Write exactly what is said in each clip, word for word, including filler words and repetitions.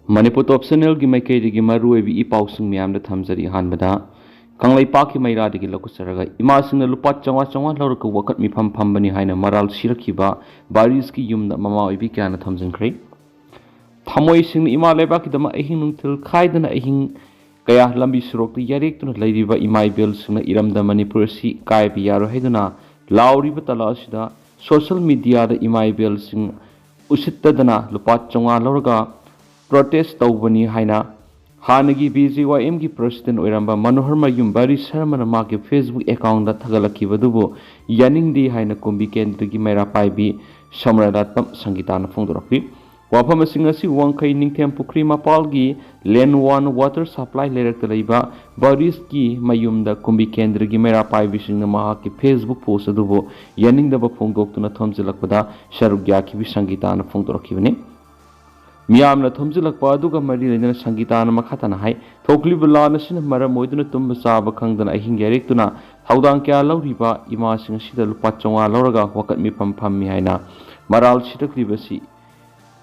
ꯃꯅꯤꯄꯨꯔ ꯇꯣꯞ ꯆꯦꯅꯦꯜꯒꯤ ꯃꯥꯏꯀꯩꯗꯒꯤ ꯃꯔꯨꯑꯣꯏꯕ ꯏ ꯄꯥꯎꯁꯤꯡ ꯃꯌꯥꯝꯗ ꯊꯝꯖꯔꯤ꯫ ꯑꯍꯥꯟꯕꯗ, ꯀꯪꯂꯩꯄꯥꯛꯀꯤ ꯃꯩꯔꯥꯗꯒꯤ ꯂꯧꯈꯠꯆꯔꯒ, ꯏꯃꯥꯁꯤꯡꯅ ꯂꯨꯄꯥ ꯆꯥꯝꯃꯉꯥ ꯆꯥꯝꯃꯉꯥ ꯂꯧꯔꯒ ꯋꯥꯀꯠ ꯃꯤꯐꯝ ꯐꯝꯕꯅꯤ ꯍꯥꯏꯅ ꯃꯔꯥꯜ ꯁꯤꯔꯛꯈꯤꯕ ꯕꯥꯔꯤꯁꯀꯤ ꯌꯨꯝꯗ ꯃꯃꯥ ꯑꯣꯏꯕꯤ ꯀꯌꯥꯅ ꯊꯝꯖꯤꯟꯈ꯭ꯔꯦ꯫ ꯊꯃꯣꯏꯁꯤꯡꯅ ꯏꯃꯥ ꯂꯩꯕꯥꯛꯀꯤꯗꯃꯛ ꯑꯍꯤꯡ ꯅꯨꯡꯊꯤꯜ ꯈꯥꯏꯗꯅ ꯑꯍꯤꯡ ꯀꯌꯥ ꯂꯝꯕꯤ ꯁꯣꯔꯣꯛꯇ ꯌꯥꯔꯦꯛꯇꯨꯅ ꯂꯩꯔꯤꯕ ꯏꯃꯥ ꯏꯕꯦꯜꯁꯤꯡꯅ ꯏꯔꯝꯗꯝ ꯃꯅꯤꯄꯨꯔ ꯑꯁꯤ ꯀꯥꯏꯕ ꯌꯥꯔꯣꯏ ꯍꯥꯏꯗꯨꯅ ꯂꯥꯎꯔꯤꯕ ꯇꯥꯂꯥ ꯑꯁꯤꯗ ꯁꯣꯁꯤꯌꯦꯜ ꯃꯤꯗꯤꯌꯥꯗ ꯏꯃꯥ ꯏꯕꯦꯜꯁꯤꯡ ꯎꯁꯤꯠꯇꯗꯅ ꯂꯨꯄꯥ ꯆꯥꯝꯃꯉꯥ ꯂꯧꯔꯒ ꯄ꯭ꯔꯣꯇꯦꯁ ꯇꯧꯕꯅꯤ ꯍꯥꯏꯅ ꯍꯥꯟꯅꯒꯤ ꯕꯤ ꯖꯦ ꯋꯥꯏ ꯑꯦꯝꯒꯤ ꯄ꯭ꯔꯁꯤꯗꯦꯟ ꯑꯣꯏꯔꯝꯕ ꯃꯅꯣꯍꯔ ꯃꯌꯨꯝ ꯕꯥꯔꯤ ꯁꯔꯃꯅ ꯃꯍꯥꯛꯀꯤ ꯐꯦꯁꯕꯨꯛ ꯑꯦꯀꯥꯎꯟꯗ ꯊꯥꯒꯠꯂꯛꯈꯤꯕ ꯑꯗꯨꯕꯨ ꯌꯥꯅꯤꯡꯗꯦ ꯍꯥꯏꯅ ꯀꯨꯝꯕꯤ ꯀꯦꯟꯗ꯭ꯔꯒꯤ ꯃꯩꯔꯥ ꯄꯥꯏꯕꯤ ꯁꯃꯔꯂꯥꯠꯄꯝ ꯁꯪꯒꯤꯇꯥꯅ ꯐꯣꯡꯗꯣꯔꯛꯈꯤ꯫ ꯋꯥꯐꯝꯁꯤꯡ ꯑꯁꯤ ꯋꯥꯡꯈꯩ ꯅꯤꯡꯊꯦꯝ ꯄꯨꯈ꯭ꯔꯤ ꯃꯄꯥꯜꯒꯤ ꯂꯦꯟ ꯋꯥꯟ ꯋꯥꯇꯔ ꯁꯄ꯭ꯂꯥꯏ ꯂꯩꯔꯛꯇ ꯂꯩꯕ ꯕꯥꯔꯤꯁꯀꯤ ꯃꯌꯨꯝꯗ ꯀꯨꯝꯕꯤ ꯀꯦꯟꯗ꯭ꯔꯒꯤ ꯃꯩꯔꯥ ꯄꯥꯏꯕꯤꯁꯤꯡꯅ ꯃꯍꯥꯛꯀꯤ ꯐꯦꯁꯕꯨꯛ ꯄꯣꯁ ꯑꯗꯨꯕꯨ ꯌꯥꯅꯤꯡꯗꯕ ꯐꯣꯡꯗꯣꯛꯇꯨꯅ ꯊꯣꯝꯖꯤꯜꯂꯛꯄꯗ ꯁꯔꯨꯛ ꯌꯥꯈꯤꯕꯤ ꯁꯪꯒꯤꯇꯥꯅ ꯐꯣꯡꯗꯣꯔꯛꯈꯤꯕꯅꯤ꯫ ꯃꯤꯌꯥꯝꯅ ꯊꯣꯝꯖꯤꯜꯂꯛꯄ ꯑꯗꯨꯒ ꯃꯔꯤ ꯂꯩꯅꯅ ꯁꯪꯒꯤꯇꯥꯅ ꯃꯈꯥ ꯇꯥꯅ ꯍꯥꯏ, ꯊꯣꯛꯂꯤꯕ ꯂꯥꯟ ꯑꯁꯤꯅ ꯃꯔꯝ ꯑꯣꯏꯗꯨꯅ ꯇꯨꯝꯕ ꯆꯥꯕ ꯈꯪꯗꯅ ꯑꯍꯤꯡ ꯌꯥꯔꯦꯛꯇꯨꯅ ꯊꯧꯗꯥꯡ ꯀꯌꯥ ꯂꯧꯔꯤꯕ ꯏꯃꯥꯁꯤꯡ ꯑꯁꯤꯗ ꯂꯨꯄꯥ ꯆꯥꯝꯃꯉꯥ ꯂꯧꯔꯒ ꯋꯥꯀꯠ ꯃꯤꯐꯝ ꯐꯝꯃꯤ ꯍꯥꯏꯅ ꯃꯔꯥꯜ ꯁꯤꯔꯛꯂꯤꯕꯁꯤ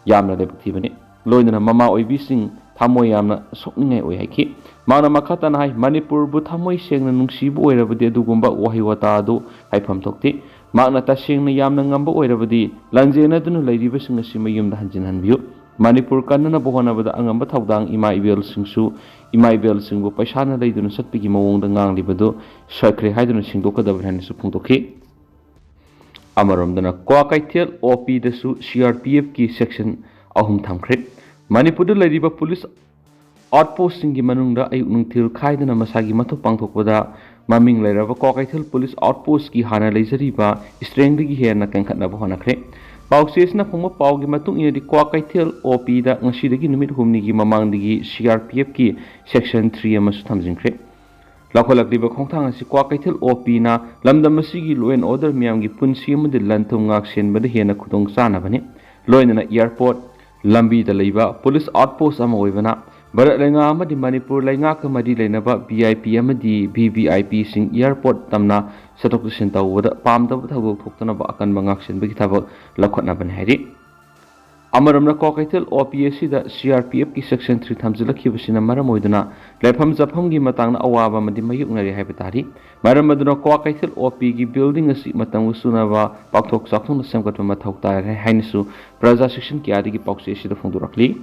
ꯌꯥꯝꯅ ꯂꯥꯏꯕꯛ ꯊꯤꯕꯅꯤ꯫ ꯂꯣꯏꯅꯅ ꯃꯃꯥ ꯑꯣꯏꯕꯤꯁꯤꯡ ꯊꯃꯣꯏ ꯌꯥꯝꯅ ꯁꯣꯛꯅꯤꯡꯉꯥꯏ ꯑꯣꯏ ꯍꯥꯏꯈꯤ꯫ ꯃꯍꯥꯛꯅ ꯃꯈꯥ ꯇꯥꯅ ꯍꯥꯏ, ꯃꯅꯤꯄꯨꯔꯕꯨ ꯊꯃꯣꯏ ꯁꯦꯡꯅ ꯅꯨꯡꯁꯤꯕ ꯑꯣꯏꯔꯕꯗꯤ ꯑꯗꯨꯒꯨꯝꯕ ꯋꯥꯍꯩ ꯋꯥꯇꯥ ꯑꯗꯨ ꯍꯥꯏꯐꯝ ꯊꯣꯛꯇꯦ꯫ ꯃꯍꯥꯛꯅ ꯇꯁꯦꯡꯅ ꯌꯥꯝꯅ ꯉꯝꯕ ꯑꯣꯏꯔꯕꯗꯤ ꯂꯥꯟꯖꯦꯟꯅꯗꯨꯅ ꯂꯩꯔꯤꯕꯁꯤꯡ ꯑꯁꯤ ꯃꯌꯨꯝꯗ ꯍꯟꯖꯤꯟꯍꯟꯕꯤꯌꯨ꯫ ꯃꯅꯤꯄꯨꯔ ꯀꯟꯅꯅꯕ ꯍꯣꯠꯅꯕꯗ ꯑꯉꯝꯕ ꯊꯧꯗꯥꯡ ꯏꯃꯥ ꯏꯕꯦꯜꯁꯤꯡꯁꯨ, ꯏꯃꯥ ꯏꯕꯦꯜꯁꯤꯡꯕꯨ ꯄꯩꯁꯥꯅ ꯂꯩꯗꯨꯅ ꯆꯠꯄꯒꯤ ꯃꯑꯣꯡꯗ ꯉꯥꯡꯂꯤꯕꯗꯨ ꯁꯣꯏꯈ꯭ꯔꯦ ꯍꯥꯏꯗꯨꯅ ꯁꯦꯡꯗꯣꯛꯀꯗꯕꯅꯤ ꯍꯥꯏꯅꯁꯨ ꯐꯣꯡꯗꯣꯛꯈꯤ꯫ ꯑꯃꯔꯣꯝꯗꯅ ꯀ꯭ꯋꯥꯀꯩꯊꯦꯜ ꯑꯣ ꯄꯤꯗꯁꯨ ꯁꯤ ꯑꯥꯔ ꯄꯤ ꯑꯦꯐꯀꯤ ꯁꯦꯛꯁꯟ ꯑꯍꯨꯝ ꯊꯝꯈ꯭ꯔꯦ꯫ ꯃꯅꯤꯄꯨꯔꯗ ꯂꯩꯔꯤꯕ ꯄꯨꯂꯤꯁ ꯑꯥꯎꯠꯄꯣꯁꯁꯤꯡꯒꯤ ꯃꯅꯨꯡꯗ ꯑꯌꯨꯛ ꯅꯨꯡꯊꯤꯜ ꯈꯥꯏꯗꯅ ꯃꯁꯥꯒꯤ ꯃꯊꯧ ꯄꯥꯡꯊꯣꯛꯄꯗ ꯃꯃꯤꯡ ꯂꯩꯔꯕ ꯀ꯭ꯋꯥꯀꯩꯊꯦꯜ ꯄꯨꯂꯤꯁ ꯑꯥꯎꯠꯄꯣꯁꯀꯤ ꯍꯥꯟꯅ ꯂꯩꯖꯔꯤꯕ ꯏꯁꯇ꯭ꯔꯦꯡꯗꯒꯤ ꯍꯦꯟꯅ ꯀꯟꯈꯠꯅꯕ ꯍꯣꯠꯅꯈ꯭ꯔꯦ꯫ ꯄꯥꯎꯆꯦꯁꯤꯅ ꯐꯣꯡꯕ ꯄꯥꯎꯒꯤ ꯃꯇꯨꯡ ꯏꯟꯅꯗꯤ, ꯀ꯭ꯋꯥꯀꯩꯊꯦꯜ ꯑꯣ ꯄꯤꯗ ꯉꯁꯤꯗꯒꯤ ꯅꯨꯃꯤꯠ ꯍꯨꯝꯅꯤꯒꯤ ꯃꯃꯥꯡꯗꯒꯤ ꯁꯤ ꯑꯥꯔ ꯄꯤ ꯑꯦꯐꯀꯤ ꯁꯦꯛꯁꯟ ꯊ꯭ꯔꯤ ꯑꯃꯁꯨ ꯊꯝꯖꯤꯟꯈ꯭ꯔꯦ꯫ ꯂꯧꯈꯠꯂꯛꯂꯤꯕ ꯈꯣꯡꯊꯥꯡ ꯑꯁꯤ ꯀ꯭ꯋꯥꯀꯩꯊꯦꯜ ꯑꯣ ꯄꯤꯅ ꯂꯝꯗꯝ ꯑꯁꯤꯒꯤ law and order ꯃꯤꯌꯥꯝꯒꯤ ꯄꯨꯟꯁꯤ ꯑꯃꯗꯤ ꯂꯟ ꯊꯨꯝ ꯉꯥꯛ ꯁꯦꯟꯕꯗ ꯍꯦꯟꯅ ꯈꯨꯗꯣꯡ ꯆꯥꯅꯕꯅꯤ꯫ ꯂꯣꯏꯅꯅ airport, ꯂꯝꯕꯤꯗ ꯂꯩꯕ ꯄꯨꯂꯤꯁ ꯑꯥꯎꯠꯄꯣꯁ ꯑꯃ ꯑꯣꯏꯕꯅ ꯚꯥꯔꯠ ꯂꯩꯉꯥꯛ ꯑꯃꯗꯤ ꯃꯅꯤꯄꯨꯔ ꯂꯩꯉꯥꯛꯀ ꯃꯔꯤ ꯂꯩꯅꯕ ꯚꯤ ꯑꯥꯏ ꯄꯤ ꯑꯃꯗꯤ ꯚꯤ ꯚꯤ ꯑꯥꯏ ꯄꯤꯁꯤꯡ airport ꯇꯝꯅ ꯆꯠꯊꯣꯛ ꯆꯠꯁꯤꯟ ꯇꯧꯕꯗ ꯄꯥꯝꯗꯕ ꯊꯧꯗꯣꯛ ꯊꯣꯛꯇꯅꯕ ꯑꯀꯟꯕ ꯉꯥꯛꯁꯦꯟꯕꯒꯤ ꯊꯕꯛ ꯂꯧꯈꯠꯅꯕꯅꯤ ꯍꯥꯏꯔꯤ꯫ ꯑꯃꯔꯣꯝꯗ, ꯀ꯭ꯋꯥꯀꯩꯊꯦꯜ ꯑꯣ ꯄꯤ ꯑꯁꯤꯗ ꯁꯤ ꯑꯥꯔ ꯄꯤ ꯑꯦꯐꯀꯤ ꯁꯦꯛꯁꯟ ꯊ꯭ꯔꯤ ꯊꯝꯖꯤꯜꯂꯛꯈꯤꯕꯁꯤꯅ ꯃꯔꯝ ꯑꯣꯏꯗꯨꯅ ꯂꯩꯐꯝ ꯆꯥꯐꯝꯒꯤ ꯃꯇꯥꯡꯗ ꯑꯋꯥꯕ ꯑꯃꯗꯤ ꯃꯥꯌꯣꯛꯅꯔꯤ ꯍꯥꯏꯕ ꯇꯥꯔꯤ꯫ ꯃꯔꯝ ꯑꯗꯨꯅ ꯀ꯭ꯋꯥꯀꯩꯊꯦꯜ ꯑꯣ ꯄꯤꯒꯤ ꯕꯤꯜꯗꯤꯡ ꯑꯁꯤ ꯃꯇꯝꯒ ꯆꯨꯅꯕ ꯄꯥꯛꯊꯣꯛ ꯆꯥꯎꯊꯣꯛꯅ ꯁꯦꯝꯒꯠꯄ ꯃꯊꯧ ꯇꯥꯔꯦ ꯍꯥꯏꯅꯁꯨ ꯄ꯭ꯔꯖꯥ ꯁꯦꯛꯁꯟ ꯀꯌꯥꯗꯒꯤ ꯄꯥꯎꯆꯦ ꯑꯁꯤꯗ ꯐꯣꯡꯗꯣꯔꯛꯂꯤ꯫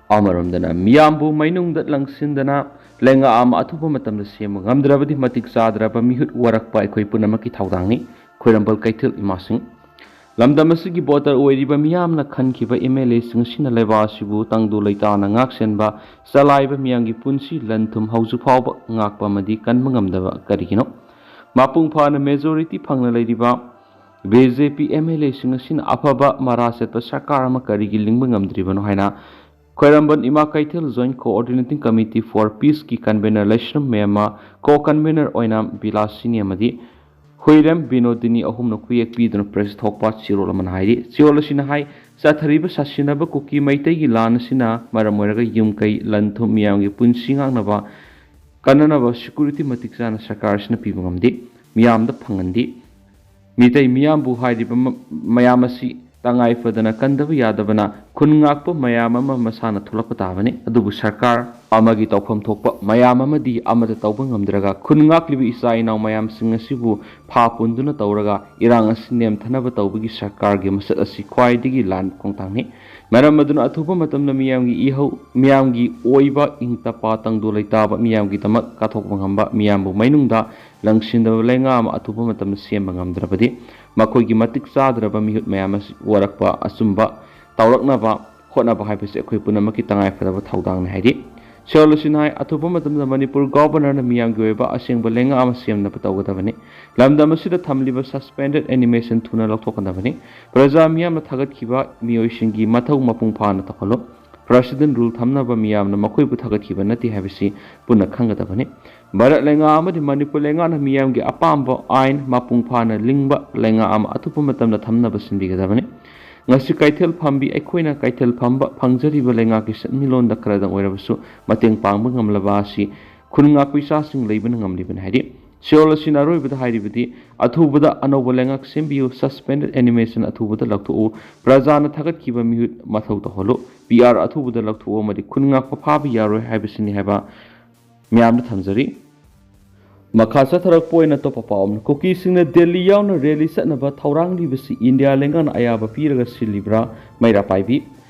ꯑꯃꯔꯣꯝꯗꯅ, ꯃꯤꯌꯥꯝꯕꯨ ꯃꯩꯅꯨꯡꯗ ꯂꯪꯁꯤꯟꯗꯅ ꯂꯩꯉꯥꯛ ꯑꯃ ꯑꯊꯨꯕ ꯃꯇꯝꯗ ꯁꯦꯝꯕ ꯉꯝꯗ꯭ꯔꯕꯗꯤ ꯃꯇꯤꯛ ꯆꯥꯗ꯭ꯔꯕ ꯃꯤꯍꯨꯠ ꯋꯥꯔꯛꯄ ꯑꯩꯈꯣꯏ ꯄꯨꯝꯅꯃꯛꯀꯤ ꯊꯧꯗꯥꯡꯅꯤ꯫ ꯈꯣꯏꯔꯝꯕꯜ ꯀꯩꯊꯦꯜ ꯏꯃꯥꯁꯤꯡ꯫ ꯂꯝꯗꯝ ꯑꯁꯤꯒꯤ ꯚꯣꯇꯔ ꯑꯣꯏꯔꯤꯕ ꯃꯤꯌꯥꯝꯅ ꯈꯟꯈꯤꯕ ꯑꯦꯝ ꯑꯦꯜ ꯑꯦꯁꯤꯡ ꯑꯁꯤꯅ ꯂꯩꯕꯥꯛ ꯑꯁꯤꯕꯨ ꯇꯪꯗꯨ ꯂꯩꯇꯥꯅ ꯉꯥꯛꯁꯦꯟꯕ, ꯆꯂꯥꯏꯕ, ꯃꯤꯌꯥꯝꯒꯤ ꯄꯨꯟꯁꯤ ꯂꯟ ꯊꯨꯝ ꯍꯧꯖꯤꯛ ꯐꯥꯎꯕ ꯉꯥꯛꯄ ꯑꯃꯗꯤ ꯀꯟꯕ ꯉꯝꯗꯕ ꯀꯔꯤꯒꯤꯅꯣ? ꯃꯄꯨꯡ ꯐꯥꯅ ꯃꯦꯖꯣꯔꯤꯇꯤ ꯐꯪꯅ ꯂꯩꯔꯤꯕ B J P M L ꯑꯦꯁꯤꯡ ꯑꯁꯤꯅ ꯑꯐꯕ ꯃꯔꯥ ꯆꯠꯄ ꯁꯔꯀꯥꯔ ꯑꯃ ꯀꯔꯤꯒꯤ ꯂꯤꯡꯕ ꯉꯝꯗ꯭ꯔꯤꯕꯅꯣ ꯍꯥꯏꯅ ꯈ꯭ꯋꯥꯏꯔꯝꯕꯟ ꯏꯃꯥ ꯀꯩꯊꯦꯜ ꯖꯣꯏꯟꯠ ꯀꯣꯑꯣꯔꯗꯤꯅꯦꯇꯤꯡ ꯀꯃꯤꯇꯤ ꯐꯣꯔ ꯄꯤꯁꯀꯤ ꯀꯟꯚꯦꯅꯔ ꯂꯩꯁ꯭ꯔꯝ ꯃꯦꯝꯃ, ꯀꯣ ꯀꯟꯚꯦꯅꯔ ꯑꯣꯏꯅ ꯕꯤꯂꯥꯁꯤꯅꯤ ꯑꯃꯗꯤ ꯍꯨꯏꯔꯦꯝ ꯕꯤꯅꯣꯗꯤꯅꯤ ꯑꯍꯨꯝꯅ ꯈꯨꯌꯦꯛ ꯄꯤꯗꯨꯅ ꯄ꯭ꯔꯦꯁ ꯊꯣꯛꯄ ꯆꯦꯔꯣꯜ ꯑꯃꯅ ꯍꯥꯏꯔꯤ꯫ ꯆꯦꯔꯣꯜ ꯑꯁꯤꯅ ꯍꯥꯏ, ꯆꯠꯊꯔꯤꯕ ꯁꯥꯁꯤꯟꯅꯕ ꯀꯨꯀꯤ ꯃꯩꯇꯩꯒꯤ ꯂꯥꯟ ꯑꯁꯤꯅ ꯃꯔꯝ ꯑꯣꯏꯔꯒ ꯌꯨꯝ ꯀꯩ, ꯂꯟ ꯊꯨꯝ, ꯃꯤꯌꯥꯝꯒꯤ ꯄꯨꯟꯁꯤ ꯉꯥꯛꯅꯕ ꯀꯟꯅꯅꯕ ꯁꯦꯀ꯭ꯌꯨꯔꯤꯇꯤ ꯃꯇꯤꯛ ꯆꯥꯅ ꯁꯔꯀꯥꯔ ꯑꯁꯤꯅ ꯄꯤꯕ ꯉꯝꯗꯦ, ꯃꯤꯌꯥꯝꯗ ꯐꯪꯍꯟꯗꯦ꯫ ꯃꯤꯇꯩ ꯃꯤꯌꯥꯝꯕꯨ ꯍꯥꯏꯔꯤꯕ ꯃ-, ꯃꯌꯥꯝ ꯑꯁꯤ ꯇꯉꯥꯏ ꯐꯗꯅ ꯀꯟꯗꯕ ꯌꯥꯗꯕꯅ ꯈꯨꯟ ꯉꯥꯛꯄ ꯃꯌꯥꯝ ꯑꯃ ꯃꯁꯥꯅ ꯊꯣꯛꯂꯛꯄ ꯇꯥꯕꯅꯤ꯫ ꯑꯗꯨꯕꯨ ꯁꯔꯀꯥꯔ ꯑꯃꯒꯤ ꯇꯧꯐꯝ ꯊꯣꯛꯄ ꯃꯌꯥꯝ ꯑꯃꯗꯤ ꯑꯃꯠꯇ ꯇꯧꯕ ꯉꯝꯗ꯭ꯔꯒ ꯈꯨꯟ ꯉꯥꯛꯂꯤꯕ ꯏꯆꯥ ꯏꯅꯥꯎ ꯃꯌꯥꯝꯁꯤꯡ ꯑꯁꯤꯕꯨ ꯐꯥ ꯄꯨꯟꯗꯨꯅ ꯇꯧꯔꯒ ꯏꯔꯥꯡ ꯑꯁꯤ ꯅꯦꯝꯊꯅꯕ ꯇꯧꯕꯒꯤ ꯁꯔꯀꯥꯔꯒꯤ ꯃꯁꯛ ꯑꯁꯤ ꯈ꯭ꯋꯥꯏꯗꯒꯤ ꯂꯥꯟꯕ ꯈꯣꯡꯊꯥꯡꯅꯤ꯫ ꯃꯔꯝ ꯑꯗꯨꯅ ꯑꯊꯨꯕ ꯃꯇꯝꯗ ꯃꯤꯌꯥꯝꯒꯤ ꯏꯍꯧ, ꯃꯤꯌꯥꯝꯒꯤ ꯑꯣꯏꯕ ꯏꯪ ꯇꯞꯄ, ꯇꯪꯗꯨ ꯂꯩꯇꯥꯕ, ꯃꯤꯌꯥꯝꯒꯤꯗꯃꯛ ꯀꯠꯊꯣꯛꯄ ꯉꯝꯕ, ꯃꯤꯌꯥꯝꯕꯨ ꯃꯩꯅꯨꯡꯗ ꯂꯪꯁꯤꯟꯗꯕ ꯂꯩꯉꯥꯛ ꯑꯃ ꯑꯊꯨꯕ ꯃꯇꯝꯗ ꯁꯦꯝꯕ ꯉꯝꯗ꯭ꯔꯕꯗꯤ ꯃꯈꯣꯏꯒꯤ ꯃꯇꯤꯛ ꯆꯥꯗ꯭ꯔꯕ ꯃꯤꯍꯨꯠ ꯃꯌꯥꯝ ꯑꯁꯤ ꯋꯥꯔꯛꯄ ꯑꯆꯨꯝꯕ ꯇꯧꯔꯛꯅꯕ ꯍꯣꯠꯅꯕ ꯍꯥꯏꯕꯁꯤ ꯑꯩꯈꯣꯏ ꯄꯨꯝꯅꯃꯛꯀꯤ ꯇꯉꯥꯏ ꯐꯗꯕ ꯊꯧꯗꯥꯡꯅꯤ ꯍꯥꯏꯔꯤ꯫ ꯆꯦꯔꯣꯜ ꯑꯁꯤꯅ ꯍꯥꯏ, ꯑꯊꯨꯕ ꯃꯇꯝꯗ ꯃꯅꯤꯄꯨꯔ ꯒꯣꯚꯔꯅꯔꯅ ꯃꯤꯌꯥꯝꯒꯤ ꯑꯣꯏꯕ ꯑꯁꯦꯡꯕ ꯂꯩꯉꯥꯛ ꯑꯃ ꯁꯦꯝꯅꯕ ꯇꯧꯒꯗꯕꯅꯤ꯫ ꯂꯝꯗꯝ ꯑꯁꯤꯗ ꯊꯝꯂꯤꯕ ꯁꯁꯄꯦꯟꯗꯦꯗ ꯑꯦꯅꯤꯃꯦꯁꯟ ꯊꯨꯅ ꯂꯧꯊꯣꯛꯀꯗꯕꯅꯤ꯫ ꯄ꯭ꯔꯖꯥ ꯃꯤꯌꯥꯝꯅ ꯊꯥꯒꯠꯈꯤꯕ ꯃꯤꯑꯣꯏꯁꯤꯡꯒꯤ ꯃꯊꯧ ꯃꯄꯨꯡ ꯐꯥꯅ ꯇꯧꯍꯜꯂꯨ꯫ ꯄ꯭ꯔꯁꯤꯗꯦꯟ ꯔꯨꯜ ꯊꯝꯅꯕ ꯃꯤꯌꯥꯝꯅ ꯃꯈꯣꯏꯕꯨ ꯊꯥꯒꯠꯈꯤꯕ ꯅꯠꯇꯦ ꯍꯥꯏꯕꯁꯤ ꯄꯨꯟꯅ ꯈꯪꯒꯗꯕꯅꯤ꯫ ꯚꯥꯔꯠ ꯂꯩꯉꯥꯛ ꯑꯃꯗꯤ ꯃꯅꯤꯄꯨꯔ ꯂꯩꯉꯥꯛꯅ ꯃꯤꯌꯥꯝꯒꯤ ꯑꯄꯥꯝꯕ ꯑꯥꯏꯟ ꯃꯄꯨꯡ ꯐꯥꯅ ꯂꯤꯡꯕ ꯂꯩꯉꯥꯛ ꯑꯃ ꯑꯊꯨꯕ ꯃꯇꯝꯗ ꯊꯝꯅꯕ ꯁꯤꯟꯕꯤꯒꯗꯕꯅꯤ꯫ ꯉꯁꯤ ꯀꯩꯊꯦꯜ ꯐꯝꯕꯤ ꯑꯩꯈꯣꯏꯅ ꯀꯩꯊꯦꯜ ꯐꯝꯕ ꯐꯪꯖꯔꯤꯕ ꯂꯩꯉꯥꯛꯀꯤ ꯁꯦꯟꯃꯤꯠꯂꯣꯟꯗ ꯈꯔꯗꯪ ꯑꯣꯏꯔꯕꯁꯨ ꯃꯇꯦꯡ ꯄꯥꯡꯕ ꯉꯝꯂꯕ ꯑꯁꯤ ꯈꯨꯟ ꯉꯥꯛꯄ ꯏꯆꯥꯁꯤꯡ ꯂꯩꯕꯅ ꯉꯝꯂꯤꯕꯅꯤ ꯍꯥꯏꯔꯤ꯫ ꯁꯤꯑꯣꯜ ꯑꯁꯤꯅ ꯑꯔꯣꯏꯕꯗ ꯍꯥꯏꯔꯤꯕꯗꯤ, ꯑꯊꯨꯕꯗ ꯑꯅꯧꯕ ꯂꯩꯉꯥꯛ ꯁꯦꯝꯕꯤꯌꯨ, suspended animation ꯑꯊꯨꯕꯗ ꯂꯧꯊꯣꯛꯎ, ꯄ꯭ꯔꯖꯥꯅ ꯊꯥꯒꯠꯈꯤꯕ ꯃꯤꯍꯨꯠ ꯃꯊꯧ ꯇꯧꯍꯜꯂꯨ, ꯄꯤ ꯑꯥꯔ ꯑꯊꯨꯕꯗ ꯂꯧꯊꯣꯛꯎ ꯑꯃꯗꯤ ꯈꯨꯟ ꯉꯥꯛꯄ ꯐꯥꯕ ꯌꯥꯔꯣꯏ ꯍꯥꯏꯕꯁꯤꯅꯤ ꯍꯥꯏꯕ ꯃꯌꯥꯝꯗ ꯊꯝꯖꯔꯤ꯫ ꯃꯈꯥ ꯆꯠꯊꯔꯛꯄ ꯑꯣꯏꯅ ꯑꯇꯣꯞꯄ ꯄꯥꯎ ꯑꯃꯅ, ꯀꯨꯀꯤꯁꯤꯡꯅ ꯗꯦꯜꯂꯤ ꯌꯥꯎꯅ ꯔꯦꯂꯤ ꯆꯠꯅꯕ ꯊꯧꯔꯥꯡꯂꯤꯕꯁꯤ ꯏꯟꯗꯤꯌꯥ ꯂꯩꯉꯥꯛꯅ ꯑꯌꯥꯕ ꯄꯤꯔꯒ ꯁꯤꯜꯂꯤꯕ꯭ꯔꯥ? ꯃꯩꯔꯥ ꯄꯥꯏꯕꯤ꯫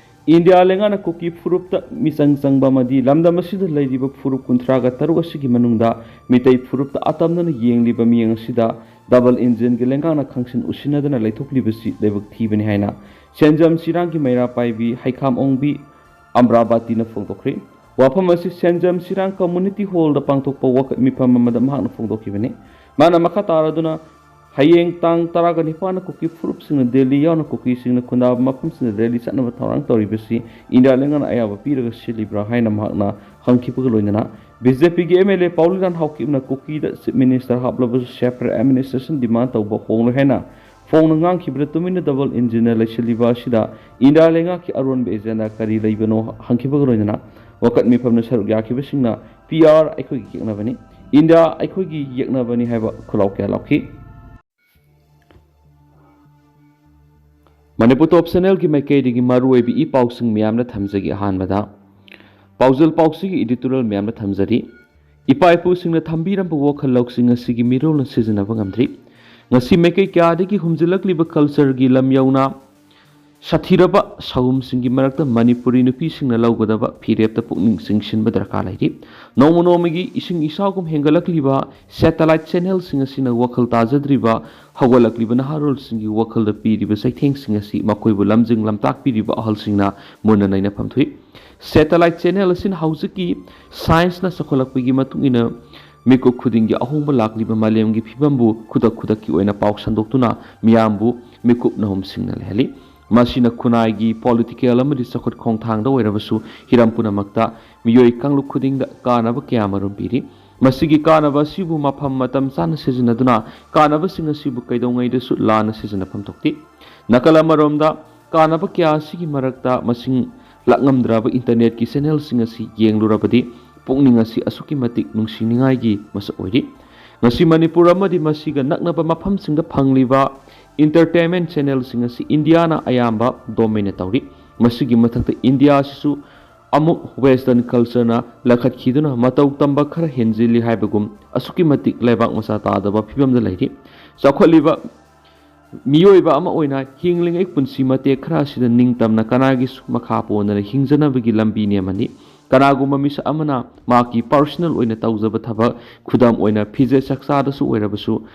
ꯏꯟꯗꯤꯌꯥ ꯂꯩꯉꯥꯛꯅ ꯀꯨꯀꯤ ꯐꯨꯔꯨꯞꯇ ꯃꯤꯆꯪ ꯆꯪꯕ ꯑꯃꯗꯤ ꯂꯝꯗꯝ ꯑꯁꯤꯗ ꯂꯩꯔꯤꯕ ꯐꯨꯔꯨꯞ ꯀꯨꯟꯊ꯭ꯔꯥꯒ ꯇꯔꯨꯛ ꯑꯁꯤꯒꯤ ꯃꯅꯨꯡꯗ ꯃꯤꯇꯩ ꯐꯨꯔꯨꯞꯇ ꯑꯇꯝꯅꯅ ꯌꯦꯡꯂꯤꯕ ꯃꯤꯠꯌꯦꯡ ꯑꯁꯤꯗ ꯗꯕꯜ ꯏꯟꯖꯤꯟꯒꯤ ꯂꯩꯉꯥꯛꯅ ꯈꯪꯁꯤꯟ ꯎꯁꯤꯟꯅꯗꯅ ꯂꯩꯊꯣꯛꯂꯤꯕꯁꯤ ꯂꯥꯏꯕꯛ ꯊꯤꯕꯅꯤ ꯍꯥꯏꯅ ꯁꯦꯟꯖꯝ ꯁꯤꯔꯥꯡꯒꯤ ꯃꯩꯔꯥ ꯄꯥꯏꯕꯤ ꯍꯩꯈꯥꯝ ꯑꯣꯡꯕꯤ ꯑꯝꯕ꯭ꯔꯥꯕꯥꯇꯤꯅ ꯐꯣꯡꯗꯣꯛꯈ꯭ꯔꯤ꯫ ꯋꯥꯐꯝ ꯑꯁꯤ ꯁꯦꯟꯖꯝ ꯁꯤꯔꯥꯡ ꯀꯝꯃꯨꯅꯤꯇꯤ ꯍꯣꯜꯗ ꯄꯥꯡꯊꯣꯛꯄ ꯋꯥꯀꯠ ꯃꯤꯐꯝ ꯑꯃꯗ ꯃꯍꯥꯛꯅ ꯐꯣꯡꯗꯣꯛꯈꯤꯕꯅꯤ꯫ ꯃꯥꯅ ꯃꯈꯥ ꯇꯥꯔꯗꯨꯅ, ꯍꯌꯦꯡ ꯇꯥꯡ ꯇꯔꯥꯒ ꯅꯤꯄꯥꯟꯅ ꯀꯨꯀꯤ ꯐꯨꯔꯨꯞꯁꯤꯡꯅ ꯗꯦꯜꯂꯤ ꯌꯥꯎꯅ ꯀꯨꯀꯤꯁꯤꯡꯅ ꯈꯨꯟꯗꯥꯕ ꯃꯐꯝꯁꯤꯡꯗ ꯔꯦꯂꯤ ꯆꯠꯅꯕ ꯊꯧꯔꯥꯡ ꯇꯧꯔꯤꯕꯁꯤ ꯏꯟꯗꯤꯌꯥ ꯂꯩꯉꯥꯛꯅ ꯑꯌꯥꯕ ꯄꯤꯔꯒ ꯁꯤꯜꯂꯤꯕ꯭ꯔꯥ ꯍꯥꯏꯅ ꯃꯍꯥꯛꯅ ꯍꯪꯈꯤꯕꯒ ꯂꯣꯏꯅꯅ, ꯕꯤ ꯖꯦ ꯄꯤꯒꯤ ꯑꯦꯝ ꯑꯦꯜ ꯑꯦ ꯄꯥꯎꯂꯤꯔꯥꯟ ꯍꯥꯎꯀꯤꯞꯅ ꯀꯨꯀꯤꯗ ꯆꯤꯐ ꯃꯤꯅꯤꯁꯇꯔ ꯍꯥꯞꯂꯕꯁꯨ separate administration demand ꯇꯧꯕ ꯍꯣꯡꯂꯣꯏ ꯍꯥꯏꯅ ꯐꯣꯡꯅ ꯉꯥꯡꯈꯤꯕꯗ ꯇꯨꯃꯤꯟꯅ ꯗꯕꯜ ꯏꯟꯖꯤꯟꯅ ꯂꯩꯁꯤꯜꯂꯤꯕ ꯑꯁꯤꯗ ꯏꯟꯗꯤꯌꯥ ꯂꯩꯉꯥꯛꯀꯤ ꯑꯔꯣꯟꯕ ꯑꯦꯖꯦꯟꯗꯥ ꯀꯔꯤ ꯂꯩꯕꯅꯣ ꯍꯪꯈꯤꯕꯒ ꯂꯣꯏꯅꯅ ꯋꯥꯀꯠ ꯃꯤꯐꯝꯗ ꯁꯔꯨꯛ ꯌꯥꯈꯤꯕꯁꯤꯡꯅ "ꯄꯤ ꯑꯥꯔ ꯑꯩꯈꯣꯏꯒꯤ ꯌꯦꯛꯅꯕꯅꯤ, ꯏꯟꯗꯤꯌꯥ ꯑꯩꯈꯣꯏꯒꯤ ꯌꯦꯛꯅꯕꯅꯤ" ꯍꯥꯏꯕ ꯈꯨꯜꯂꯥꯎ ꯀꯌꯥ ꯂꯥꯎꯈꯤ꯫ ꯃꯅꯤꯄꯨꯔ ꯇꯣꯞ ꯆꯦꯅꯦꯜꯒꯤ ꯃꯥꯏꯀꯩꯗꯒꯤ ꯃꯔꯨꯑꯣꯏꯕ ꯏ ꯄꯥꯎꯁꯤꯡ ꯃꯌꯥꯝꯅ ꯊꯝꯖꯒꯦ꯫ ꯑꯍꯥꯟꯕꯗ ꯄꯥꯎꯖꯦꯜ ꯄꯥꯎꯁꯤꯒꯤ ꯏꯗꯤꯇꯣꯔꯤꯌꯦꯜ ꯃꯌꯥꯝꯅ ꯊꯝꯖꯔꯤ꯫ ꯏꯄꯥ ꯏꯄꯨꯁꯤꯡꯅ ꯊꯝꯕꯤꯔꯝꯕ ꯋꯥꯈꯜ ꯂꯧꯁꯤꯡ ꯉꯁꯤꯒꯤ ꯃꯤꯔꯣꯜꯅ ꯁꯤꯖꯤꯟꯅꯕ ꯉꯝꯗ꯭ꯔꯤ꯫ ꯉꯁꯤ ꯃꯥꯏꯀꯩ ꯀꯌꯥꯗꯒꯤ ꯍꯨꯝꯖꯤꯜꯂꯛꯂꯤꯕ ꯀꯜꯆꯔꯒꯤ ꯂꯝ ꯌꯧꯅ ꯁꯥꯊꯤꯔꯕ ꯁꯥꯍꯨꯝꯁꯤꯡꯒꯤ ꯃꯔꯛꯇ ꯃꯅꯤꯄꯨꯔꯤ ꯅꯨꯄꯤꯁꯤꯡꯅ ꯂꯧꯒꯗꯕ ꯐꯤꯔꯦꯞꯇ ꯄꯨꯛꯅꯤꯡ ꯆꯤꯡꯁꯤꯟꯕ ꯗꯔꯀꯥꯔ ꯂꯩꯔꯤ꯫ ꯅꯣꯡꯃ ꯅꯣꯡꯃꯒꯤ ꯏꯁꯤꯡ ꯏꯆꯥꯎꯒꯨꯝ ꯍꯦꯟꯒꯠꯂꯛꯂꯤꯕ ꯁꯦꯇꯦꯂꯥꯏꯠ ꯆꯦꯅꯦꯜꯁꯤꯡ ꯑꯁꯤꯅ ꯋꯥꯈꯜ ꯇꯥꯖꯗ꯭ꯔꯤꯕ ꯍꯧꯒꯠꯂꯛꯂꯤꯕ ꯅꯍꯥꯔꯣꯜꯁꯤꯡꯒꯤ ꯋꯥꯈꯜꯗ ꯄꯤꯔꯤꯕ ꯆꯩꯊꯦꯡꯁꯤꯡ ꯑꯁꯤ ꯃꯈꯣꯏꯕꯨ ꯂꯝꯖꯤꯡ ꯂꯝꯇꯥꯛꯄꯤꯔꯤꯕ ꯑꯍꯜꯁꯤꯡꯅ ꯃꯨꯟꯅ ꯅꯩꯅꯐꯝ ꯊꯣꯛꯏ꯫ ꯁꯦꯇꯦꯂꯥꯏꯠ ꯆꯦꯅꯦꯜ ꯑꯁꯤꯅ ꯍꯧꯖꯤꯛꯀꯤ ꯁꯥꯏꯟꯁꯅ ꯆꯥꯎꯈꯠꯂꯛꯄꯒꯤ ꯃꯇꯨꯡ ꯏꯟꯅ ꯃꯤꯀꯨꯞ ꯈꯨꯗꯤꯡꯒꯤ ꯑꯍꯣꯡꯕ ꯂꯥꯛꯂꯤꯕ ꯃꯥꯂꯦꯝꯒꯤ ꯐꯤꯕꯝꯕꯨ ꯈꯨꯗꯛ ꯈꯨꯗꯛꯀꯤ ꯑꯣꯏꯅ ꯄꯥꯎ ꯁꯟꯗꯣꯛꯇꯨꯅ ꯃꯤꯌꯥꯝꯕꯨ ꯃꯤꯀꯨꯞ ꯅꯍꯨꯝꯁꯤꯡꯅ ꯂꯩꯍꯜꯂꯤ꯫ ꯃꯁꯤꯅ ꯈꯨꯟꯅꯥꯏꯒꯤ, ꯄꯣꯂꯤꯇꯤꯀꯦꯜ ꯑꯃꯗꯤ ꯆꯥꯎꯈꯠ ꯈꯣꯡꯊꯥꯡꯗ ꯑꯣꯏꯔꯕꯁꯨ ꯍꯤꯔꯝ ꯄꯨꯝꯅꯃꯛꯇ ꯃꯤꯑꯣꯏ ꯀꯥꯡꯂꯨꯞ ꯈꯨꯗꯤꯡꯗ ꯀꯥꯟꯅꯕ ꯀꯌꯥ ꯑꯃꯔꯣꯝ ꯄꯤꯔꯤ꯫ ꯃꯁꯤꯒꯤ ꯀꯥꯟꯅꯕ ꯑꯁꯤꯕꯨ ꯃꯐꯝ ꯃꯇꯝ ꯆꯥꯅ ꯁꯤꯖꯤꯟꯅꯗꯨꯅ ꯀꯥꯟꯅꯕꯁꯤꯡ ꯑꯁꯤꯕꯨ ꯀꯩꯗꯧꯉꯩꯗꯁꯨ ꯂꯥꯟꯅ ꯁꯤꯖꯤꯟꯅꯐꯝ ꯊꯣꯛꯇꯦ꯫ ꯅꯥꯀꯜ ꯑꯃꯔꯣꯝꯗ, ꯀꯥꯟꯅꯕ ꯀꯌꯥ ꯑꯁꯤꯒꯤ ꯃꯔꯛꯇ ꯃꯁꯤꯡ ꯂꯥꯛꯉꯝꯗ꯭ꯔꯕ ꯏꯟꯇꯔꯅꯦꯠꯀꯤ ꯆꯦꯅꯦꯜꯁꯤꯡ ꯑꯁꯤ ꯌꯦꯡꯂꯨꯔꯕꯗꯤ ꯄꯨꯛꯅꯤꯡ ꯑꯁꯤ ꯑꯁꯨꯛꯀꯤ ꯃꯇꯤꯛ ꯅꯨꯡꯁꯤꯅꯤꯡꯉꯥꯏꯒꯤ ꯃꯁꯛ ꯑꯣꯏꯔꯤ꯫ ꯉꯁꯤ ꯃꯅꯤꯄꯨꯔ ꯑꯃꯗꯤ ꯃꯁꯤꯒ ꯅꯛꯅꯕ ꯃꯐꯝꯁꯤꯡꯗ ꯐꯪꯂꯤꯕ entertainment channelꯁꯤꯡ ꯑꯁꯤ ꯏꯟꯗꯤꯌꯥꯅ ꯑꯌꯥꯝꯕ dominate ꯇꯧꯔꯤ꯫ ꯃꯁꯤꯒꯤ ꯃꯊꯛꯇ ꯏꯟꯗꯤꯌꯥ ꯑꯁꯤꯁꯨ ꯑꯃꯨꯛ western cultureꯅ ꯂꯥꯈꯠꯈꯤꯗꯨꯅ ꯃꯇꯧ ꯇꯝꯕ ꯈꯔ ꯍꯦꯟꯖꯤꯜꯂꯤ ꯍꯥꯏꯕꯒꯨꯝ ꯑꯁꯨꯛꯀꯤ ꯃꯇꯤꯛ ꯂꯩꯕꯥꯛ ꯃꯆꯥ ꯇꯥꯗꯕ ꯐꯤꯕꯝꯗ ꯂꯩꯔꯤ꯫ ꯆꯥꯎꯈꯠꯂꯤꯕ ꯃꯤꯑꯣꯏꯕ ꯑꯃ ꯑꯣꯏꯅ ꯍꯤꯡꯂꯤꯉꯩ ꯄꯨꯟꯁꯤ ꯃꯇꯦꯛ ꯈꯔ ꯑꯁꯤꯗ ꯅꯤꯡꯇꯝꯅ ꯀꯅꯥꯒꯤꯁꯨ ꯃꯈꯥ ꯄꯣꯟꯗꯅ ꯍꯤꯡꯖꯅꯕꯒꯤ ꯂꯝꯕꯤꯅꯤ ꯑꯃꯅꯤ꯫ ꯀꯅꯥꯒꯨꯝꯕ ꯃꯤꯁꯛ ꯑꯃꯅ ꯃꯍꯥꯛꯀꯤ personal ꯑꯣꯏꯅ ꯇꯧꯖꯕ ꯊꯕꯛ, ꯈꯨꯗꯝ ꯑꯣꯏꯅ ꯐꯤꯖꯦꯠ ꯆꯥꯛꯆꯥꯗꯁꯨ ꯑꯣꯏꯔꯕꯁꯨ,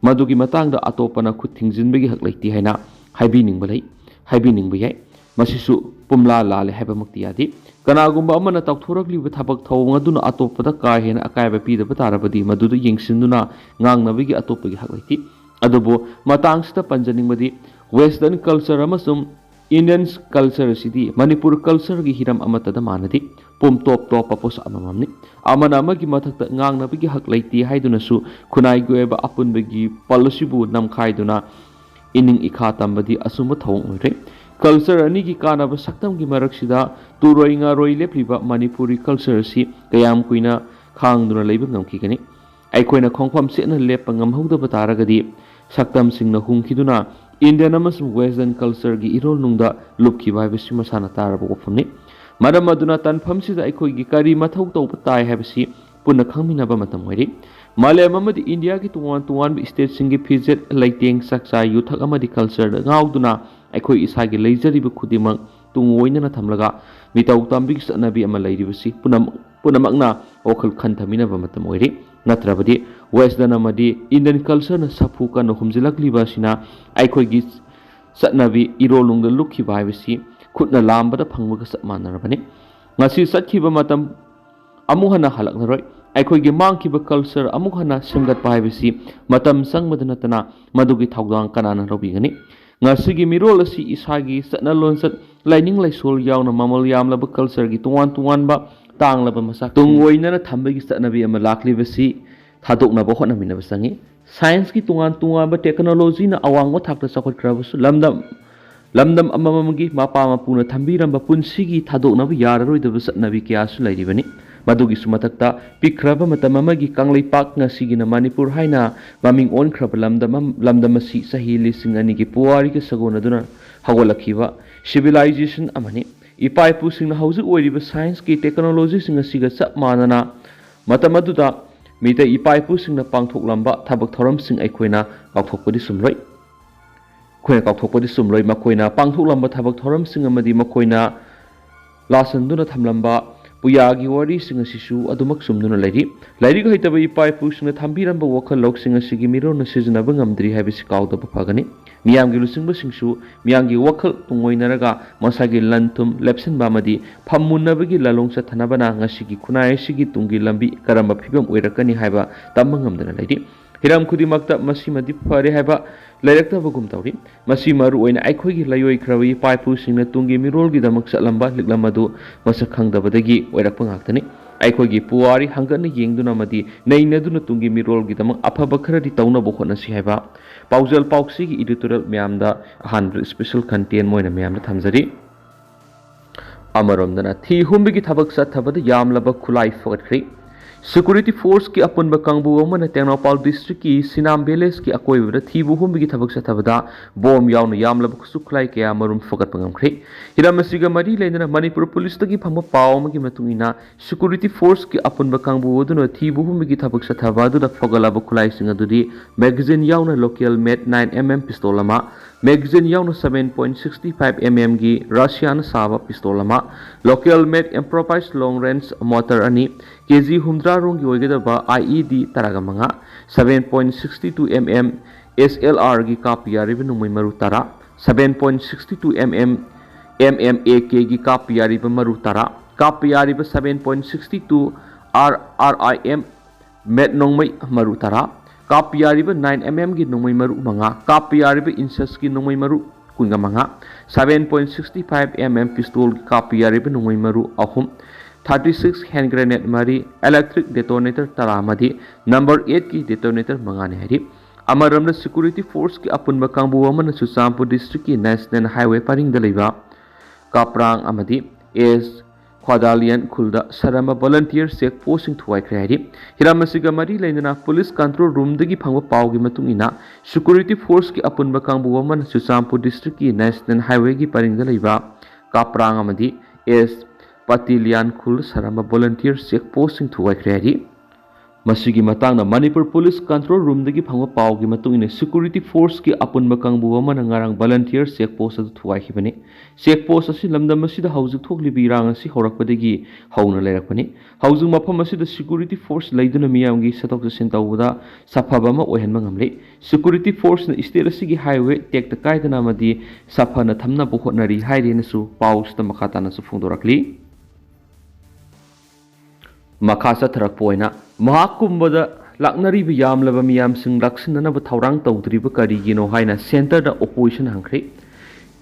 ꯃꯗꯨꯒꯤ ꯃꯇꯥꯡꯗ ꯑꯇꯣꯞꯄꯅ ꯈꯨꯠ ꯊꯤꯡꯖꯤꯟꯕꯒꯤ ꯍꯛ ꯂꯩꯇꯦ ꯍꯥꯏꯅ ꯍꯥꯏꯕꯤꯅꯤꯡꯕ ꯂꯩ, ꯍꯥꯏꯕꯤꯅꯤꯡꯕ ꯌꯥꯏ꯫ ꯃꯁꯤꯁꯨ ꯄꯨꯝꯂꯥ ꯂꯥꯜꯂꯦ ꯍꯥꯏꯕꯃꯛꯇꯤ ꯌꯥꯗꯦ꯫ ꯀꯅꯥꯒꯨꯝꯕ ꯑꯃꯅ ꯇꯧꯊꯣꯔꯛꯂꯤꯕ ꯊꯕꯛ ꯊꯧꯑꯣꯡ ꯑꯗꯨꯅ ꯑꯇꯣꯞꯄꯗ ꯀꯥ ꯍꯦꯟꯅ ꯑꯀꯥꯏꯕ ꯄꯤꯗꯕ ꯇꯥꯔꯕꯗꯤ, ꯃꯗꯨꯗ ꯌꯦꯡꯁꯤꯟꯗꯨꯅ ꯉꯥꯡꯅꯕꯒꯤ ꯑꯇꯣꯞꯄꯒꯤ ꯍꯛ ꯂꯩꯇꯦ꯫ ꯑꯗꯨꯕꯨ ꯃꯇꯥꯡꯁꯤꯗ ꯄꯟꯖꯅꯤꯡꯕꯗꯤ, western culture ꯑꯃꯁꯨꯡ Indian culture ꯑꯁꯤꯗꯤ ꯃꯅꯤꯄꯨꯔ cultureꯒꯤ ꯍꯤꯔꯝ ꯑꯃꯠꯇꯗ ꯃꯥꯟꯅꯗꯦ꯫ ꯄꯨꯝ ꯇꯣꯞ ꯇꯣꯞꯄ ꯄꯣꯠꯁꯛ ꯑꯃꯃꯝꯅꯤ꯫ ꯑꯃꯅ ꯑꯃꯒꯤ ꯃꯊꯛꯇ ꯉꯥꯡꯅꯕꯒꯤ ꯍꯛ ꯂꯩꯇꯦ ꯍꯥꯏꯗꯨꯅꯁꯨ ꯈꯨꯟꯅꯥꯏꯒꯤ ꯑꯣꯏꯕ ꯑꯄꯨꯟꯕꯒꯤ ꯄꯜ ꯑꯁꯤꯕꯨ ꯅꯝꯈꯥꯏꯗꯨꯅ ꯏꯅꯤꯡ ꯏꯈꯥ ꯇꯝꯕꯗꯤ ꯑꯆꯨꯝꯕ ꯊꯧꯑꯣꯡ ꯑꯣꯏꯔꯦ꯫ Culture ꯑꯅꯤꯒꯤ ꯀꯥꯟꯅꯕ ꯁꯛꯇꯝꯒꯤ ꯃꯔꯛꯁꯤꯗ ꯇꯨꯔꯣꯏ ꯉꯥꯔꯣꯏ ꯂꯦꯞꯂꯤꯕ ꯃꯅꯤꯄꯨꯔꯤ culture ꯑꯁꯤ ꯀꯌꯥꯝ ꯀꯨꯏꯅ ꯈꯥꯡꯗꯨꯅ ꯂꯩꯕ ꯉꯝꯈꯤꯒꯅꯤ? ꯑꯩꯈꯣꯏꯅ ꯈꯣꯡꯐꯝ ꯆꯦꯠꯅ ꯂꯦꯞꯄ ꯉꯝꯍꯧꯗꯕ ꯇꯥꯔꯒꯗꯤ, ꯁꯛꯇꯝꯁꯤꯡꯅ ꯍꯨꯝꯈꯤꯗꯨꯅ Indian ꯑꯃꯁꯨꯡ western cultureꯒꯤ ꯏꯔꯣꯜꯅꯨꯡꯗ ꯂꯨꯞꯈꯤꯕ ꯍꯥꯏꯕꯁꯤ ꯃꯁꯥꯅ ꯇꯥꯔꯕ ꯋꯥꯐꯝꯅꯤ꯫ ꯃꯔꯝ ꯑꯗꯨꯅ ꯇꯥꯟꯐꯝꯁꯤꯗ ꯑꯩꯈꯣꯏꯒꯤ ꯀꯔꯤ ꯃꯊꯧ ꯇꯧꯕ ꯇꯥꯏ ꯍꯥꯏꯕꯁꯤ ꯄꯨꯟꯅ ꯈꯪꯃꯤꯟꯅꯕ ꯃꯇꯝ ꯑꯣꯏꯔꯤ꯫ ꯃꯥꯂꯦꯝ ꯑꯃꯗꯤ ꯏꯟꯗꯤꯌꯥꯒꯤ ꯇꯣꯉꯥꯟ ꯇꯣꯉꯥꯟꯕ stateꯁꯤꯡꯒꯤ ꯐꯤꯖꯦꯠ, ꯂꯩꯇꯦꯡ, ꯆꯥꯛꯆꯥ ꯌꯨꯊꯛ ꯑꯃꯗꯤ cultureꯗ ꯉꯥꯎꯗꯨꯅ ꯑꯩꯈꯣꯏ ꯏꯁꯥꯒꯤ ꯂꯩꯖꯔꯤꯕ ꯈꯨꯗꯤꯡꯃꯛ ꯇꯨꯡ ꯑꯣꯏꯅꯅ ꯊꯝꯂꯒ ꯃꯤꯇꯧ ꯇꯝꯕꯒꯤ ꯆꯠꯅꯕꯤ ꯑꯃ ꯂꯩꯔꯤꯕꯁꯤ ꯄꯨꯝꯅꯃꯛ-, ꯄꯨꯝꯅꯃꯛꯅ ꯋꯥꯈꯜ ꯈꯟꯊꯃꯤꯟꯅꯕ ꯃꯇꯝ ꯑꯣꯏꯔꯤ꯫ ꯅꯠꯇ꯭ꯔꯕꯗꯤ western ꯑꯃꯗꯤ Indian cultureꯅ ꯁꯥꯐꯨ ꯀꯟꯅ ꯍꯨꯝꯖꯤꯜꯂꯛꯂꯤꯕ ꯑꯁꯤꯅ ꯑꯩꯈꯣꯏꯒꯤ ꯆꯠꯅꯕꯤ ꯏꯔꯣꯜꯅꯨꯡꯗ ꯂꯨꯞꯈꯤꯕ ꯍꯥꯏꯕꯁꯤ ꯈꯨꯠꯅ ꯂꯥꯝꯕꯗ ꯐꯪꯕꯒ ꯆꯞ ꯃꯥꯟꯅꯔꯕꯅꯤ꯫ ꯉꯁꯤ ꯆꯠꯈꯤꯕ ꯃꯇꯝ ꯑꯃꯨꯛ ꯍꯟꯅ ꯍꯜꯂꯛꯂꯔꯣꯏ꯫ ꯑꯩꯈꯣꯏꯒꯤ ꯃꯥꯡꯈꯤꯕ culture ꯑꯃꯨꯛ ꯍꯟꯅ ꯁꯦꯝꯒꯠꯄ ꯍꯥꯏꯕꯁꯤ ꯃꯇꯝ ꯆꯪꯕꯗ ꯅꯠꯇꯅ ꯃꯗꯨꯒꯤ ꯊꯧꯗꯥꯡ ꯀꯅꯥꯅ ꯂꯧꯕꯤꯒꯅꯤ? ꯉꯁꯤꯒꯤ ꯃꯤꯔꯣꯜ ꯑꯁꯤ ꯏꯁꯥꯒꯤ ꯆꯠꯅ ꯂꯣꯟꯆꯠ, ꯂꯥꯏꯅꯤꯡ ꯂꯥꯏꯁꯣꯜ ꯌꯥꯎꯅ ꯃꯃꯜ ꯌꯥꯝꯂꯕ cultureꯒꯤ ꯇꯣꯉꯥꯟ ꯇꯣꯉꯥꯟꯕ ꯇꯥꯡꯂꯕ ꯃꯆꯥꯛ ꯇꯨꯡ ꯑꯣꯏꯅꯅ ꯊꯝꯕꯒꯤ ꯆꯠꯅꯕꯤ ꯑꯃ ꯂꯥꯛꯂꯤꯕꯁꯤ ꯊꯥꯗꯣꯛꯅꯕ ꯍꯣꯠꯅꯃꯤꯟꯅꯕ ꯆꯪꯏ꯫ Scienceꯀꯤ ꯇꯣꯉꯥꯟ ꯇꯣꯉꯥꯟꯕ technologyꯅ ꯑꯋꯥꯡꯕ ꯊꯥꯛꯇ ꯆꯥꯎꯈꯠꯈ꯭ꯔꯕꯁꯨ, ꯂꯝꯗꯝ, ꯂꯝꯗꯝ ꯑꯃꯃꯝꯒꯤ ꯃꯄꯥ ꯃꯄꯨꯅ ꯊꯝꯕꯤꯔꯝꯕ ꯄꯨꯟꯁꯤꯒꯤ ꯊꯥꯗꯣꯛꯅꯕ ꯌꯥꯔꯔꯣꯏꯗꯕ ꯆꯠꯅꯕꯤ ꯀꯌꯥꯁꯨ ꯂꯩꯔꯤꯕꯅꯤ꯫ ꯃꯗꯨꯒꯤꯁꯨ ꯃꯊꯛꯇ, ꯄꯤꯛꯈ꯭ꯔꯕ ꯃꯇꯝ ꯑꯃꯒꯤ ꯀꯪꯂꯩꯄꯥꯛ, ꯉꯁꯤꯒꯤꯅ ꯃꯅꯤꯄꯨꯔ ꯍꯥꯏꯅ ꯃꯃꯤꯡ ꯑꯣꯟꯈ꯭ꯔꯕ ꯂꯝꯗꯝ ꯑꯃ, ꯂꯝꯗꯝ ꯑꯁꯤ ꯆꯍꯤ ꯂꯤꯁꯤꯡ ꯑꯅꯤꯒꯤ ꯄꯨꯋꯥꯔꯤꯒ ꯁꯥꯒꯣꯟꯅꯗꯨꯅ ꯍꯧꯒꯠꯂꯛꯈꯤꯕ civilization ꯑꯃꯅꯤ꯫ ꯏꯄꯥ ꯏꯄꯨꯁꯤꯡꯅ ꯍꯧꯖꯤꯛ ꯑꯣꯏꯔꯤꯕ scienceꯀꯤ technologyꯁꯤꯡ ꯑꯁꯤꯒ ꯆꯞ ꯃꯥꯟꯅꯅ ꯃꯇꯝ ꯑꯗꯨꯗ ꯃꯤꯇꯩ ꯏꯄꯥ ꯏꯄꯨꯁꯤꯡꯅ ꯄꯥꯡꯊꯣꯛꯂꯝꯕ ꯊꯕꯛ ꯊꯧꯔꯝꯁꯤꯡ ꯑꯩꯈꯣꯏꯅ ꯀꯥꯎꯊꯣꯛꯄꯗꯤ ꯆꯨꯝꯂꯣꯏ꯫ ꯑꯩꯈꯣꯏꯅ ꯀꯥꯎꯊꯣꯛꯄꯗꯤ ꯆꯨꯝꯂꯣꯏ꯫ ꯃꯈꯣꯏꯅ ꯄꯥꯡꯊꯣꯛꯂꯝꯕ ꯊꯕꯛ ꯊꯧꯔꯝꯁꯤꯡ ꯑꯃꯗꯤ ꯃꯈꯣꯏꯅ ꯂꯥꯁꯟꯗꯨꯅ ꯊꯝꯂꯝꯕ ꯄꯨꯌꯥꯒꯤ ꯋꯥꯔꯤꯁꯤꯡ ꯑꯁꯤꯁꯨ ꯑꯗꯨꯃꯛ ꯆꯨꯝꯗꯨꯅ ꯂꯩꯔꯤ꯫ ꯂꯥꯏꯔꯤꯛ ꯍꯩꯇꯕ ꯏꯄꯥ ꯏꯄꯨꯁꯤꯡꯅ ꯊꯝꯕꯤꯔꯝꯕ ꯋꯥꯈꯜ ꯂꯧꯁꯤꯡ ꯑꯁꯤꯒꯤ ꯃꯤꯔꯣꯜꯅ ꯁꯤꯖꯤꯟꯅꯕ ꯉꯝꯗ꯭ꯔꯤ ꯍꯥꯏꯕꯁꯤ ꯀꯥꯎꯗꯕ ꯐꯒꯅꯤ꯫ ꯃꯤꯌꯥꯝꯒꯤ ꯂꯨꯆꯤꯡꯕꯁꯤꯡꯁꯨ ꯃꯤꯌꯥꯝꯒꯤ ꯋꯥꯈꯜ ꯇꯨꯡꯑꯣꯏꯅꯔꯒ ꯃꯁꯥꯒꯤ ꯂꯟ ꯊꯨꯝ ꯂꯦꯞꯁꯤꯟꯕ ꯑꯃꯗꯤ ꯐꯝꯃꯨꯟꯅꯕꯒꯤ ꯂꯥꯂꯣꯡ ꯆꯠꯊꯅꯕꯅ ꯉꯁꯤꯒꯤ ꯈꯨꯟꯅꯥꯏ ꯑꯁꯤꯒꯤ ꯇꯨꯡꯒꯤ ꯂꯝꯕꯤ ꯀꯔꯝꯕ ꯐꯤꯕꯝ ꯑꯣꯏꯔꯛꯀꯅꯤ ꯍꯥꯏꯕ ꯇꯝꯕ ꯉꯝꯗꯅ ꯂꯩꯔꯤ꯫ ꯍꯤꯔꯝ ꯈꯨꯗꯤꯡꯃꯛꯇ ꯃꯁꯤꯃꯗꯤ ꯐꯔꯦ ꯍꯥꯏꯕ ꯂꯩꯔꯛꯇꯕꯒꯨꯝ ꯇꯧꯔꯤ꯫ ꯃꯁꯤ ꯃꯔꯨ ꯑꯣꯏꯅ ꯑꯩꯈꯣꯏꯒꯤ ꯂꯩꯑꯣꯏꯈ꯭ꯔꯕ ꯏꯄꯥ ꯏꯄꯨꯁꯤꯡꯅ ꯇꯨꯡꯒꯤ ꯃꯤꯔꯣꯜꯒꯤꯗꯃꯛ ꯆꯠꯂꯝꯕ ꯂꯤꯛꯂꯝ ꯑꯗꯨ ꯃꯁꯛ ꯈꯪꯗꯕꯗꯒꯤ ꯑꯣꯏꯔꯛꯄ ꯉꯥꯛꯇꯅꯤ꯫ ꯑꯩꯈꯣꯏꯒꯤ ꯄꯨꯋꯥꯔꯤ ꯍꯪꯒꯠꯅ ꯌꯦꯡꯗꯨꯅ ꯑꯃꯗꯤ ꯅꯩꯅꯗꯨꯅ ꯇꯨꯡꯒꯤ ꯃꯤꯔꯣꯜꯒꯤꯗꯃꯛ ꯑꯐꯕ ꯈꯔꯗꯤ ꯇꯧꯅꯕ ꯍꯣꯠꯅꯁꯤ ꯍꯥꯏꯕ ꯄꯥꯎꯖꯦꯜ ꯄꯥꯎꯁꯤꯒꯤ editorial ꯃꯌꯥꯝꯗ ꯑꯍꯥꯟꯕ special content ꯑꯣꯏꯅ ꯃꯌꯥꯝꯗ ꯊꯝꯖꯔꯤ꯫ ꯑꯃꯔꯣꯝꯗꯅ ꯊꯤ ꯍꯨꯝꯕꯒꯤ ꯊꯕꯛ ꯆꯠꯊꯕꯗ ꯌꯥꯝꯂꯕ ꯈꯨꯠꯂꯥꯏ ꯐꯒꯠꯈ꯭ꯔꯦ꯫ Security forceꯀꯤ ꯑꯄꯨꯟꯕ ꯀꯥꯡꯕꯨ ꯑꯃꯅ ꯇꯦꯡꯅꯧꯄꯥꯜ districtꯀꯤ ꯁꯤꯅꯥꯝ villageꯀꯤ ꯑꯀꯣꯏꯕꯗ ꯊꯤꯕ ꯍꯨꯝꯕꯒꯤ ꯊꯕꯛ ꯆꯠꯊꯕꯗ ꯕꯣꯝ ꯌꯥꯎꯅ ꯌꯥꯝꯂꯕ ꯈꯨꯠꯁꯨ ꯈꯨꯠꯂꯥꯏ ꯀꯌꯥ ꯃꯔꯨꯝ ꯐꯒꯠꯄ ꯉꯝꯈ꯭ꯔꯦ꯫ ꯍꯤꯔꯝ ꯑꯁꯤꯒ ꯃꯔꯤ ꯂꯩꯅꯅ ꯃꯅꯤꯄꯨꯔ ꯄꯨꯂꯤꯁꯇꯒꯤ ꯐꯪꯕ ꯄꯥꯎ ꯑꯃꯒꯤ ꯃꯇꯨꯡ ꯏꯟꯅ, security forceꯀꯤ ꯑꯄꯨꯟꯕ ꯀꯥꯡꯕꯨ ꯑꯗꯨꯅ ꯊꯤꯕ ꯍꯨꯝꯕꯒꯤ ꯊꯕꯛ ꯆꯠꯊꯕ ꯑꯗꯨꯗ ꯐꯒꯠꯂꯕ ꯈꯨꯠꯂꯥꯏꯁꯤꯡ ꯑꯗꯨꯗꯤ magazine ꯌꯥꯎꯅ local made nine M M pistol ꯑꯃ, magazine ꯌꯥꯎꯅ seven point six five M M ꯒꯤ Russiaꯅ ꯁꯥꯕ pistol ꯑꯃ, local made improvised long range mortar ꯑꯅꯤ, K G ꯍꯨꯝꯗ꯭ꯔꯥ ꯔꯣꯝꯒꯤ ꯑꯣꯏꯒꯗꯕ I E D ꯇꯔꯥꯒ ꯃꯉꯥ, seven point six two M M S L Rꯒꯤ ꯀꯥꯞꯄ ꯌꯥꯔꯤꯕ ꯅꯣꯡꯃꯩ ꯃꯔꯨ ꯇꯔꯥ, seven point six two M M M M A Kꯒꯤ ꯀꯥꯞꯄ ꯌꯥꯔꯤꯕ ꯃꯔꯨ ꯇꯔꯥ, ꯀꯥꯞꯄ ꯌꯥꯔꯤꯕ seven point six two R R I M made ꯅꯣꯡꯃꯩ ꯃꯔꯨ ꯇꯔꯥ, ꯀꯥꯞꯄ ꯌꯥꯔꯤꯕ nine M M ꯒꯤ ꯅꯣꯡꯃꯩ ꯃꯔꯨ ꯃꯉꯥ, ꯀꯥꯞꯄ ꯌꯥꯔꯤꯕ inchesꯀꯤ ꯅꯣꯡꯃꯩ ꯃꯔꯨ ꯀꯨꯟꯒ ꯃꯉꯥ, seven point six five M M pistolꯒꯤ ꯀꯥꯞꯄ ꯌꯥꯔꯤꯕ ꯅꯣꯡꯃꯩ ꯃꯔꯨ ꯑꯍꯨꯝ, thirty six hand grenade ꯃꯔꯤ, electric detonator ꯇꯔꯥ ꯑꯃꯗꯤ number eightꯀꯤ detonator ꯃꯉꯥꯅꯤ ꯍꯥꯏꯔꯤ꯫ ꯑꯃꯔꯣꯝꯗ security forceꯀꯤ ꯑꯄꯨꯟꯕ ꯀꯥꯡꯕꯨ ꯑꯃꯅ ꯆꯨꯔꯆꯥꯟꯄꯨꯔ districtꯀꯤ national highway ꯄꯔꯤꯡꯗ ꯂꯩꯕ ꯀꯥꯄ꯭ꯔꯥꯡ ꯑꯃꯗꯤ S ꯈ꯭ꯋꯥꯗꯥꯂꯤꯌꯥꯟ ꯈꯨꯜꯗ ꯁꯔꯝꯕ ꯚꯣꯂꯟꯇꯤꯌꯔ ꯆꯦꯛ ꯄꯣꯁꯁꯤꯡ ꯊꯨꯒꯥꯏꯈ꯭ꯔꯦ ꯍꯥꯏꯔꯤ꯫ ꯍꯤꯔꯝ ꯑꯁꯤꯒ ꯃꯔꯤ ꯂꯩꯅꯅ ꯄꯨꯂꯤꯁ ꯀꯟꯇ꯭ꯔꯣꯜ ꯔꯨꯝꯗꯒꯤ ꯐꯪꯕ ꯄꯥꯎꯒꯤ ꯃꯇꯨꯡ ꯏꯟꯅ, ꯁꯦꯀ꯭ꯌꯨꯔꯤꯇꯤ ꯐꯣꯔꯁꯀꯤ ꯑꯄꯨꯟꯕ ꯀꯥꯡꯕꯨ ꯑꯃꯅ ꯆꯨꯔꯆꯥꯟꯄꯨꯔ ꯗꯤꯁꯇ꯭ꯔꯤꯛꯀꯤ ꯅꯦꯁꯅꯦꯜ ꯍꯥꯏꯋꯦꯒꯤ ꯄꯔꯤꯡꯗ ꯂꯩꯕ ꯀꯥꯄ꯭ꯔꯥꯡ ꯑꯃꯗꯤ ꯑꯦꯁ ꯄꯇꯤꯂꯤꯌꯥꯟ ꯈꯨꯜ ꯁꯔꯝꯕ ꯚꯣꯂꯟꯇꯤꯌꯔ ꯆꯦꯛ ꯄꯣꯁꯁꯤꯡ ꯊꯨꯒꯥꯏꯈ꯭ꯔꯦ ꯍꯥꯏꯔꯤ꯫ ꯃꯁꯤꯒꯤ ꯃꯇꯥꯡꯗ ꯃꯅꯤꯄꯨꯔ ꯄꯨꯂꯤꯁ ꯀꯟꯇ꯭ꯔꯣꯜ ꯔꯨꯝꯗꯒꯤ ꯐꯪꯕ ꯄꯥꯎꯒꯤ ꯃꯇꯨꯡ ꯏꯟꯅ, ꯁꯦꯀ꯭ꯌꯨꯔꯤꯇꯤ ꯐꯣꯔꯁꯀꯤ ꯑꯄꯨꯟꯕ ꯀꯥꯡꯕꯨ ꯑꯃꯅ ꯉꯔꯥꯡ ꯚꯣꯂꯟꯇꯤꯌꯔ ꯆꯦꯛ ꯄꯣꯁ ꯑꯗꯨ ꯊꯨꯒꯥꯏꯈꯤꯕꯅꯤ꯫ ꯆꯦꯛ ꯄꯣꯁ ꯑꯁꯤ ꯂꯝꯗꯝ ꯑꯁꯤꯗ ꯍꯧꯖꯤꯛ ꯊꯣꯛꯂꯤꯕ ꯏꯔꯥꯡ ꯑꯁꯤ ꯍꯧꯔꯛꯄꯗꯒꯤ ꯍꯧꯅ ꯂꯩꯔꯛꯄꯅꯤ꯫ ꯍꯧꯖꯤꯛ ꯃꯐꯝ ꯑꯁꯤꯗ ꯁꯦꯀ꯭ꯌꯨꯔꯤꯇꯤ ꯐꯣꯔꯁ ꯂꯩꯗꯨꯅ ꯃꯤꯌꯥꯝꯒꯤ ꯆꯠꯊꯣꯛ ꯆꯠꯁꯤꯟ ꯇꯧꯕꯗ ꯁꯥꯐꯕ ꯑꯃ ꯑꯣꯏꯍꯟꯕ ꯉꯝꯂꯤ꯫ ꯁꯦꯀ꯭ꯌꯨꯔꯤꯇꯤ ꯐꯣꯔꯁꯅ ꯁ꯭ꯇꯦꯠ ꯑꯁꯤꯒꯤ ꯍꯥꯏꯋꯦ ꯇꯦꯛꯇ ꯀꯥꯏꯗꯅ ꯑꯃꯗꯤ ꯁꯥꯐꯅ ꯊꯝꯅꯕ ꯍꯣꯠꯅꯔꯤ ꯍꯥꯏꯔꯦꯅꯁꯨ ꯄꯥꯎꯁꯤꯗ ꯃꯈꯥ ꯇꯥꯅꯁꯨ ꯐꯣꯡꯗꯣꯔꯛꯂꯤ꯫ ꯃꯈꯥ ꯆꯠꯊꯔꯛꯄ ꯑꯣꯏꯅ, ꯃꯍꯥꯀꯨꯝꯚꯗ ꯂꯥꯛꯅꯔꯤꯕ ꯌꯥꯝꯂꯕ ꯃꯤꯌꯥꯝꯁꯤꯡ ꯂꯥꯛꯁꯤꯟꯅꯅꯕ ꯊꯧꯔꯥꯡ ꯇꯧꯗ꯭ꯔꯤꯕ ꯀꯔꯤꯒꯤꯅꯣ ꯍꯥꯏꯅ ꯁꯦꯟꯇꯔꯗ ꯑꯣꯄꯣꯖꯤꯁꯟ ꯍꯪꯈ꯭ꯔꯦ꯫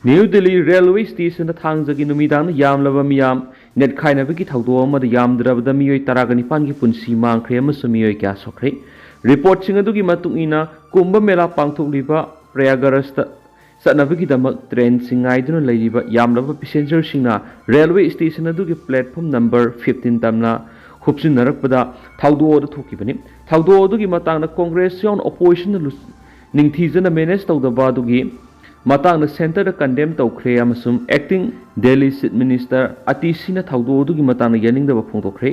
ꯅ꯭ꯌꯨ ꯗꯤꯜꯂꯤ ꯔꯦꯜꯋꯦ ꯁ꯭ꯇꯦꯁꯟꯗ ꯊꯥꯡꯖꯒꯤ ꯅꯨꯃꯤꯗꯥꯡꯗ ꯌꯥꯝꯂꯕ ꯃꯤꯌꯥꯝ ꯅꯦꯠꯈꯥꯏꯅꯕꯒꯤ ꯊꯧꯗꯣꯛ ꯑꯃꯗ ꯌꯥꯝꯗ꯭ꯔꯕꯗ ꯃꯤꯑꯣꯏ ꯇꯔꯥꯒ ꯅꯤꯄꯥꯟꯒꯤ ꯄꯨꯟꯁꯤ ꯃꯥꯡꯈ꯭ꯔꯦ ꯑꯃꯁꯨꯡ ꯃꯤꯑꯣꯏ ꯀꯌꯥ ꯁꯣꯛꯈ꯭ꯔꯦ꯫ ꯔꯤꯄꯣꯔꯠꯁꯤꯡ ꯑꯗꯨꯒꯤ ꯃꯇꯨꯡ ꯏꯟꯅ, ꯀꯨꯝꯚ ꯃꯦꯂꯥ ꯄꯥꯡꯊꯣꯛꯂꯤꯕ ꯄ꯭ꯔꯌꯥꯒꯔꯥꯖꯇ ꯆꯠꯅꯕꯒꯤꯗꯃꯛ ꯇ꯭ꯔꯦꯟꯁꯤꯡ ꯉꯥꯏꯗꯨꯅ ꯂꯩꯔꯤꯕ ꯌꯥꯝꯂꯕ ꯄꯦꯁꯦꯟꯖꯔꯁꯤꯡꯅ ꯔꯦꯜꯋꯦ ꯁ꯭ꯇꯦꯁꯟ ꯑꯗꯨꯒꯤ ꯄ꯭ꯂꯦꯠꯐꯣꯝ ꯅꯝꯕꯔ ꯐꯤꯐꯇꯤꯟ ꯇꯝꯅ ꯍꯨꯞꯆꯤꯟꯅꯔꯛꯄꯗ ꯊꯧꯗꯣꯛ ꯑꯗꯨ ꯊꯣꯛꯈꯤꯕꯅꯤ꯫ ꯊꯧꯗꯣꯛ ꯑꯗꯨꯒꯤ ꯃꯇꯥꯡꯗ ꯀꯣꯡꯒ꯭ꯔꯦꯁ ꯌꯥꯎꯅ ꯑꯣꯄꯣꯖꯤꯁꯟꯅ ꯂꯨ-, ꯅꯤꯡꯊꯤꯖꯅ ꯃꯦꯅꯦꯖ ꯇꯧꯗꯕ ꯑꯗꯨꯒꯤ ꯃꯇꯥꯡꯗ ꯁꯦꯟꯇꯔꯗ ꯀꯟꯗꯦꯝ ꯇꯧꯈ꯭ꯔꯦ ꯑꯃꯁꯨꯡ ꯑꯦꯛꯇꯤꯡ ꯗꯦꯜꯂꯤ ꯆꯤꯐ ꯃꯤꯅꯤꯁꯇꯔ ꯑꯇꯤꯁꯤꯅ ꯊꯧꯗꯣꯛ ꯑꯗꯨꯒꯤ ꯃꯇꯥꯡꯗ ꯌꯥꯅꯤꯡꯗꯕ ꯐꯣꯡꯗꯣꯛꯈ꯭ꯔꯦ꯫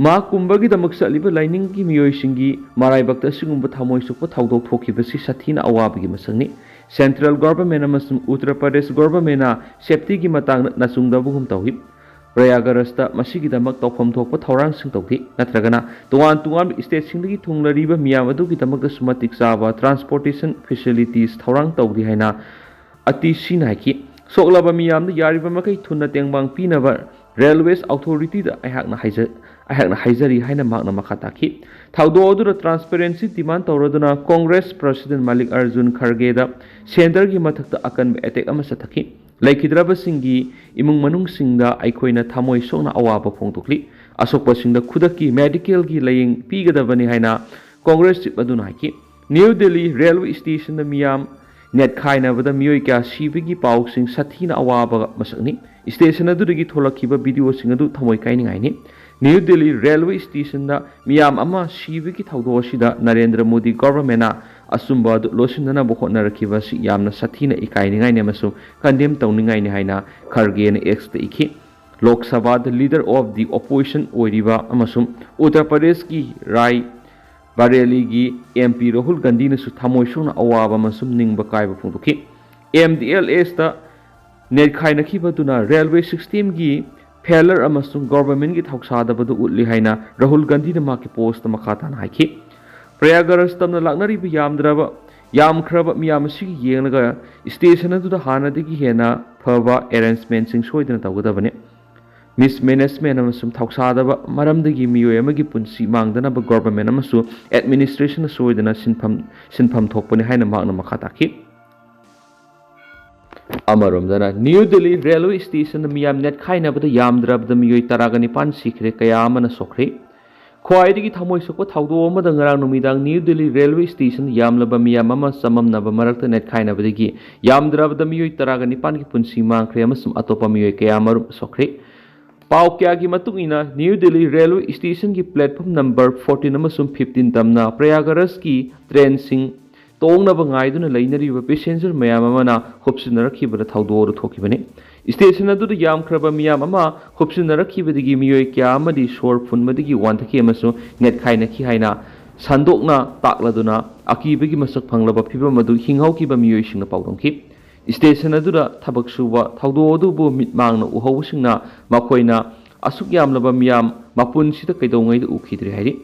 ꯃꯍꯥꯀꯨꯝꯚꯒꯤꯗꯃꯛ ꯆꯠꯂꯤꯕ ꯂꯥꯏꯅꯤꯡꯒꯤ ꯃꯤꯑꯣꯏꯁꯤꯡꯒꯤ ꯃꯔꯥꯏꯕꯛꯇ ꯑꯁꯤꯒꯨꯝꯕ ꯊꯃꯣꯏ ꯁꯣꯛꯄ ꯊꯧꯗꯣꯛ ꯊꯣꯛꯈꯤꯕꯁꯤ ꯁꯥꯊꯤꯅ ꯑꯋꯥꯕꯒꯤ ꯃꯁꯛꯅꯤ꯫ ꯁꯦꯟꯇ꯭ꯔꯦꯜ ꯒꯣꯚꯔꯟꯃꯦꯟꯠ ꯑꯃꯁꯨꯡ ꯎꯠꯇꯔ ꯄ꯭ꯔꯗꯦꯁ ꯒꯣꯚꯔꯟꯃꯦꯟꯠꯅ ꯁꯦꯐꯇꯤꯒꯤ ꯃꯇꯥꯡꯗ ꯅꯆꯨꯡꯗꯕꯒꯨꯝ ꯇꯧꯏ꯫ ꯄ꯭ꯔꯌꯥꯒꯔꯥꯖꯇ ꯃꯁꯤꯒꯤꯗꯃꯛ ꯇꯧꯐꯝ ꯊꯣꯛꯄ ꯊꯧꯔꯥꯡꯁꯤꯡ ꯇꯧꯈꯤ, ꯅꯠꯇ꯭ꯔꯒꯅ ꯇꯣꯉꯥꯟ ꯇꯣꯉꯥꯟꯕ ꯁ꯭ꯇꯦꯠꯁꯤꯡꯗꯒꯤ ꯊꯨꯡꯂꯔꯤꯕ ꯃꯤꯌꯥꯝ ꯑꯗꯨꯒꯤꯗꯃꯛꯇꯁꯨ ꯃꯇꯤꯛ ꯆꯥꯕ ꯇ꯭ꯔꯥꯟꯁꯄꯣꯔꯇꯦꯁꯟ ꯐꯦꯁꯤꯂꯤꯇꯤꯁ ꯊꯧꯔꯥꯡ ꯇꯧꯗꯦ ꯍꯥꯏꯅ ꯑꯇꯤꯁꯤꯅ ꯍꯥꯏꯈꯤ꯫ ꯁꯣꯛꯂꯕ ꯃꯤꯌꯥꯝꯗ ꯌꯥꯔꯤꯕ ꯃꯈꯩ ꯊꯨꯅ ꯇꯦꯡꯕꯥꯡ ꯄꯤꯅꯕ ꯔꯦꯜꯋꯦꯁ ꯑꯣꯊꯣꯔꯤꯇꯤꯗ ꯑꯩꯍꯥꯛꯅ ꯍꯥꯏꯖ-, ꯑꯩꯍꯥꯛꯅ ꯍꯥꯏꯖꯔꯤ ꯍꯥꯏꯅ ꯃꯍꯥꯛꯅ ꯃꯈꯥ ꯇꯥꯈꯤ꯫ ꯊꯧꯗꯣꯛ ꯑꯗꯨꯗ ꯇ꯭ꯔꯥꯟꯁꯄꯦꯔꯦꯟꯁꯤ ꯗꯤꯃꯥꯟ ꯇꯧꯔꯗꯨꯅ ꯀꯣꯡꯒ꯭ꯔꯦꯁ ꯄ꯭ꯔꯁꯤꯗꯦꯟꯠ ꯃꯜꯂꯤꯛ ꯑꯔꯖꯨꯟ ꯈꯔꯒꯦꯗ ꯁꯦꯟꯇꯔꯒꯤ ꯃꯊꯛꯇ ꯑꯀꯟꯕ ꯑꯦꯇꯦꯛ ꯑꯃ ꯆꯠꯊꯈꯤ꯫ ꯂꯩꯈꯤꯗ꯭ꯔꯕꯁꯤꯡꯒꯤ ꯏꯃꯨꯡ ꯃꯅꯨꯡꯁꯤꯡꯗ ꯑꯩꯈꯣꯏꯅ ꯊꯃꯣꯏ ꯁꯣꯛꯅ ꯑꯋꯥꯕ ꯐꯣꯡꯗꯣꯛꯂꯤ꯫ ꯑꯁꯣꯛꯄꯁꯤꯡꯗ ꯈꯨꯗꯛꯀꯤ ꯃꯦꯗꯤꯀꯦꯜꯒꯤ ꯂꯥꯌꯦꯡ ꯄꯤꯒꯗꯕꯅꯤ ꯍꯥꯏꯅ ꯀꯣꯡꯒ꯭ꯔꯦꯁ ꯆꯤꯐ ꯑꯗꯨꯅ ꯍꯥꯏꯈꯤ꯫ ꯅ꯭ꯌꯨ ꯗꯤꯜꯂꯤ ꯔꯦꯜꯋꯦ ꯁ꯭ꯇꯦꯁꯟꯗ ꯃꯤꯌꯥꯝ ꯅꯦꯠꯈꯥꯏꯅꯕꯗ ꯃꯤꯑꯣꯏ ꯀꯌꯥ ꯁꯤꯕꯒꯤ ꯄꯥꯎꯁꯤꯡ ꯁꯥꯊꯤꯅ ꯑꯋꯥꯕ ꯃꯁꯛꯅꯤ꯫ ꯁ꯭ꯇꯦꯁꯟ ꯑꯗꯨꯗꯒꯤ ꯊꯣꯛꯂꯛꯈꯤꯕ ꯚꯤꯗꯤꯑꯣꯁꯤꯡ ꯑꯗꯨ ꯊꯃꯣꯏ ꯀꯥꯏꯅꯤꯡꯉꯥꯏꯅꯤ꯫ ꯅ꯭ꯌꯨ ꯗꯤꯜꯂꯤ ꯔꯦꯜꯋꯦ ꯁ꯭ꯇꯦꯁꯟꯗ ꯃꯤꯌꯥꯝ ꯑꯃ ꯁꯤꯕꯒꯤ ꯊꯧꯗꯣꯛ ꯑꯁꯤꯗ ꯅꯔꯦꯟꯗ꯭ꯔ ꯃꯣꯗꯤ ꯒꯣꯚꯔꯟꯃꯦꯟꯅ ꯑꯆꯨꯝꯕ ꯑꯗꯨ ꯂꯣꯠꯁꯤꯟꯅꯅꯕ ꯍꯣꯠꯅꯔꯛꯈꯤꯕ ꯑꯁꯤ ꯌꯥꯝꯅ ꯁꯥꯊꯤꯅ ꯏꯀꯥꯏꯅꯤꯡꯉꯥꯏꯅꯤ ꯑꯃꯁꯨꯡ ꯀꯟꯗꯦꯝ ꯇꯧꯅꯤꯡꯉꯥꯏꯅꯤ ꯍꯥꯏꯅ ꯈꯔꯒꯦꯅ ꯑꯦꯛꯁꯇ ꯏꯈꯤ꯫ ꯂꯣꯛ ꯁꯚꯥꯗ ꯂꯤꯗꯔ ꯑꯣꯐ ꯗꯤ ꯑꯣꯄꯣꯖꯤꯁꯟ ꯑꯣꯏꯔꯤꯕ ꯑꯃꯁꯨꯡ ꯎꯠꯇꯔ ꯄ꯭ꯔꯗꯦꯁꯀꯤ ꯔꯥꯏ ꯕꯔꯦꯂꯤꯒꯤ ꯑꯦꯝ ꯄꯤ ꯔꯥꯍꯨꯜ ꯒꯥꯟꯙꯤꯅꯁꯨ ꯊꯃꯣꯏ ꯁꯣꯛꯅ ꯑꯋꯥꯕ ꯑꯃꯁꯨꯡ ꯅꯤꯡꯕ ꯀꯥꯏꯕ ꯐꯣꯡꯗꯣꯛꯈꯤ꯫ ꯑꯦꯝ ꯗꯤ ꯑꯦꯜ ꯑꯦꯁꯇ ꯅꯦꯠꯈꯥꯏꯅꯈꯤꯕꯗꯨꯅ ꯔꯦꯜꯋꯦ ꯁꯤꯁꯇꯦꯝꯒꯤ ꯐꯦꯂꯔ ꯑꯃꯁꯨꯡ ꯒꯣꯚꯔꯟꯃꯦꯟꯒꯤ ꯊꯧꯁꯥꯗꯕꯗꯨ ꯎꯠꯂꯤ ꯍꯥꯏꯅ ꯔꯥꯍꯨꯜ ꯒꯥꯟꯙꯤꯅ ꯃꯍꯥꯛꯀꯤ ꯄꯣꯁꯇ ꯃꯈꯥ ꯇꯥꯅ ꯍꯥꯏꯈꯤ꯫ ꯄ꯭ꯔꯌꯥꯒꯔꯥꯖ ꯇꯝꯅ ꯂꯥꯛꯅꯔꯤꯕ ꯌꯥꯝꯗ꯭ꯔꯕ, ꯌꯥꯝꯈ꯭ꯔꯕ ꯃꯤꯌꯥꯝ ꯑꯁꯤꯒꯤ ꯌꯦꯡꯂꯒ ꯁ꯭ꯇꯦꯁꯟ ꯑꯗꯨꯗ ꯍꯥꯟꯅꯗꯒꯤ ꯍꯦꯟꯅ ꯐꯕ ꯑꯦꯔꯦꯟꯖꯃꯦꯟꯁꯤꯡ ꯁꯣꯏꯗꯅ ꯇꯧꯒꯗꯕꯅꯤ꯫ ꯃꯤꯁꯃꯦꯅꯦꯖꯃꯦꯟ ꯑꯃꯁꯨꯡ ꯊꯧꯁꯥꯗꯕ ꯃꯔꯝꯗꯒꯤ ꯃꯤꯑꯣꯏ ꯑꯃꯒꯤ ꯄꯨꯟꯁꯤ ꯃꯥꯡꯗꯅꯕ ꯒꯣꯚꯔꯟꯃꯦꯟ ꯑꯃꯁꯨꯡ ꯑꯦꯗꯃꯤꯅꯤꯁꯇ꯭ꯔꯦꯁꯟꯅ ꯁꯣꯏꯗꯅ ꯁꯤꯟꯐꯝ, ꯁꯤꯟꯐꯝ ꯊꯣꯛꯄꯅꯤ ꯍꯥꯏꯅ ꯃꯍꯥꯛꯅ ꯃꯈꯥ ꯇꯥꯈꯤ꯫ ꯑꯃꯔꯣꯝꯗꯅ ꯅ꯭ꯌꯨ ꯗꯤꯜꯂꯤ ꯔꯦꯜꯋꯦ ꯁ꯭ꯇꯦꯁꯟꯗ ꯃꯤꯌꯥꯝ ꯅꯦꯠꯈꯥꯏꯅꯕꯗ ꯌꯥꯝꯗ꯭ꯔꯕꯗ ꯃꯤꯑꯣꯏ ꯇꯔꯥꯒ ꯅꯤꯄꯥꯟ ꯁꯤꯈ꯭ꯔꯦ, ꯀꯌꯥ ꯑꯃꯅ ꯁꯣꯛꯈ꯭ꯔꯦ꯫ ꯈ꯭ꯋꯥꯏꯗꯒꯤ ꯊꯃꯣꯏ ꯁꯣꯛꯄ ꯊꯧꯗꯣꯛ ꯑꯃꯗ ꯉꯔꯥꯡ ꯅꯨꯃꯤꯗꯥꯡ ꯅ꯭ꯌꯨ ꯗꯤꯜꯂꯤ ꯔꯦꯜꯋꯦ ꯁ꯭ꯇꯦꯁꯟꯗ ꯌꯥꯝꯂꯕ ꯃꯤꯌꯥꯝ ꯑꯃ ꯆꯃꯝꯅꯕ ꯃꯔꯛꯇ ꯅꯦꯠꯈꯥꯏꯅꯕꯗꯒꯤ ꯌꯥꯝꯗ꯭ꯔꯕꯗ ꯃꯤꯑꯣꯏ ꯇꯔꯥꯒ ꯅꯤꯄꯥꯟꯒꯤ ꯄꯨꯟꯁꯤ ꯃꯥꯡꯈ꯭ꯔꯦ ꯑꯃꯁꯨꯡ ꯑꯇꯣꯞꯄ ꯃꯤꯑꯣꯏ ꯀꯌꯥ ꯑꯃꯔꯣꯝ ꯁꯣꯛꯈ꯭ꯔꯦ꯫ ꯄꯥꯎ ꯀꯌꯥꯒꯤ ꯃꯇꯨꯡ ꯏꯟꯅ, ꯅ꯭ꯌꯨ ꯗꯤꯜꯂꯤ ꯔꯦꯜꯋꯦ ꯁ꯭ꯇꯦꯁꯟꯒꯤ ꯄ꯭ꯂꯦꯠꯐꯣꯔꯝ ꯅꯝꯕꯔ ꯐꯣꯔꯇꯤꯟ ꯑꯃꯁꯨꯡ ꯐꯤꯐꯇꯤꯟ ꯇꯝꯅ ꯄ꯭ꯔꯌꯥꯒꯔꯥꯖꯀꯤ ꯇ꯭ꯔꯦꯟꯁꯤꯡ ꯇꯣꯡꯅꯕ ꯉꯥꯏꯗꯨꯅ ꯂꯩꯅꯔꯤꯕ ꯄꯦꯁꯦꯟꯖꯔ ꯃꯌꯥꯝ ꯑꯃꯅ ꯍꯨꯞꯁꯤꯟꯅꯔꯛꯈꯤꯕꯗ ꯊꯧꯗꯣꯛ ꯑꯗꯨ ꯊꯣꯛꯈꯤꯕꯅꯤ꯫ ꯁ꯭ꯇꯦꯁꯟ ꯑꯗꯨꯗ ꯌꯥꯝꯈ꯭ꯔꯕ ꯃꯤꯌꯥꯝ ꯑꯃ ꯍꯨꯞꯁꯤꯟꯅꯔꯛꯈꯤꯕꯗꯒꯤ ꯃꯤꯑꯣꯏ ꯀꯌꯥ ꯑꯃꯗꯤ ꯁꯣꯔ ꯐꯨꯟꯕꯗꯒꯤ ꯋꯥꯟꯊꯈꯤ ꯑꯃꯁꯨꯡ ꯅꯦꯠꯈꯥꯏꯅꯈꯤ ꯍꯥꯏꯅ ꯁꯟꯗꯣꯛꯅ ꯇꯥꯛꯂꯗꯨꯅ ꯑꯀꯤꯕꯒꯤ ꯃꯁꯛ ꯐꯪꯂꯕ ꯐꯤꯚꯝ ꯑꯗꯨ ꯍꯤꯡꯍꯧꯈꯤꯕ ꯃꯤꯑꯣꯏꯁꯤꯡꯅ ꯄꯥꯎꯗꯝꯈꯤ꯫ ꯁ꯭ꯇꯦꯁꯟ ꯑꯗꯨꯗ ꯊꯕꯛ ꯁꯨꯕ ꯊꯧꯗꯣꯛ ꯑꯗꯨꯕꯨ ꯃꯤꯠꯃꯥꯡꯅ ꯎꯍꯧꯕꯁꯤꯡꯅ ꯃꯈꯣꯏꯅ ꯑꯁꯨꯛ ꯌꯥꯝꯂꯕ ꯃꯤꯌꯥꯝ ꯃꯄꯨꯟꯁꯤꯗ ꯀꯩꯗꯧꯉꯩꯗ ꯎꯈꯤꯗ꯭ꯔꯤ ꯍꯥꯏꯔꯤ꯫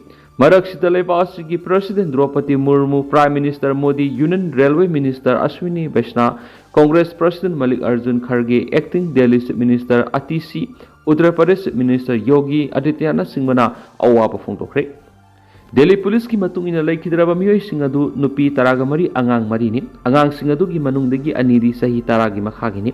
ꯃꯔꯛꯁꯤꯗ ꯂꯩꯕꯥꯛ ꯑꯁꯤꯒꯤ president Droupadi Murmu, prime minister Modi, union railway minister Ashwini ꯕꯩꯁꯅꯥ, Congress president Mallikarjun Kharge, acting Delhi chief minister Atishi, Uttar Pradesh chief minister Yogi Adityanath ꯁꯤꯡꯍꯅ ꯑꯋꯥꯕ ꯐꯣꯡꯗꯣꯛꯈ꯭ꯔꯦ꯫ ꯗꯦꯜꯂꯤ ꯄꯨꯂꯤꯁꯀꯤ ꯃꯇꯨꯡ ꯏꯟꯅ ꯂꯩꯈꯤꯗ꯭ꯔꯕ ꯃꯤꯑꯣꯏꯁꯤꯡ ꯑꯗꯨ ꯅꯨꯄꯤ ꯇꯔꯥꯒ ꯃꯔꯤ, ꯑꯉꯥꯡ ꯃꯔꯤꯅꯤ꯫ ꯑꯉꯥꯡꯁꯤꯡ ꯑꯗꯨꯒꯤ ꯃꯅꯨꯡꯗꯒꯤ ꯑꯅꯤꯗꯤ ꯆꯍꯤ ꯇꯔꯥꯒꯤ ꯃꯈꯥꯒꯤꯅꯤ꯫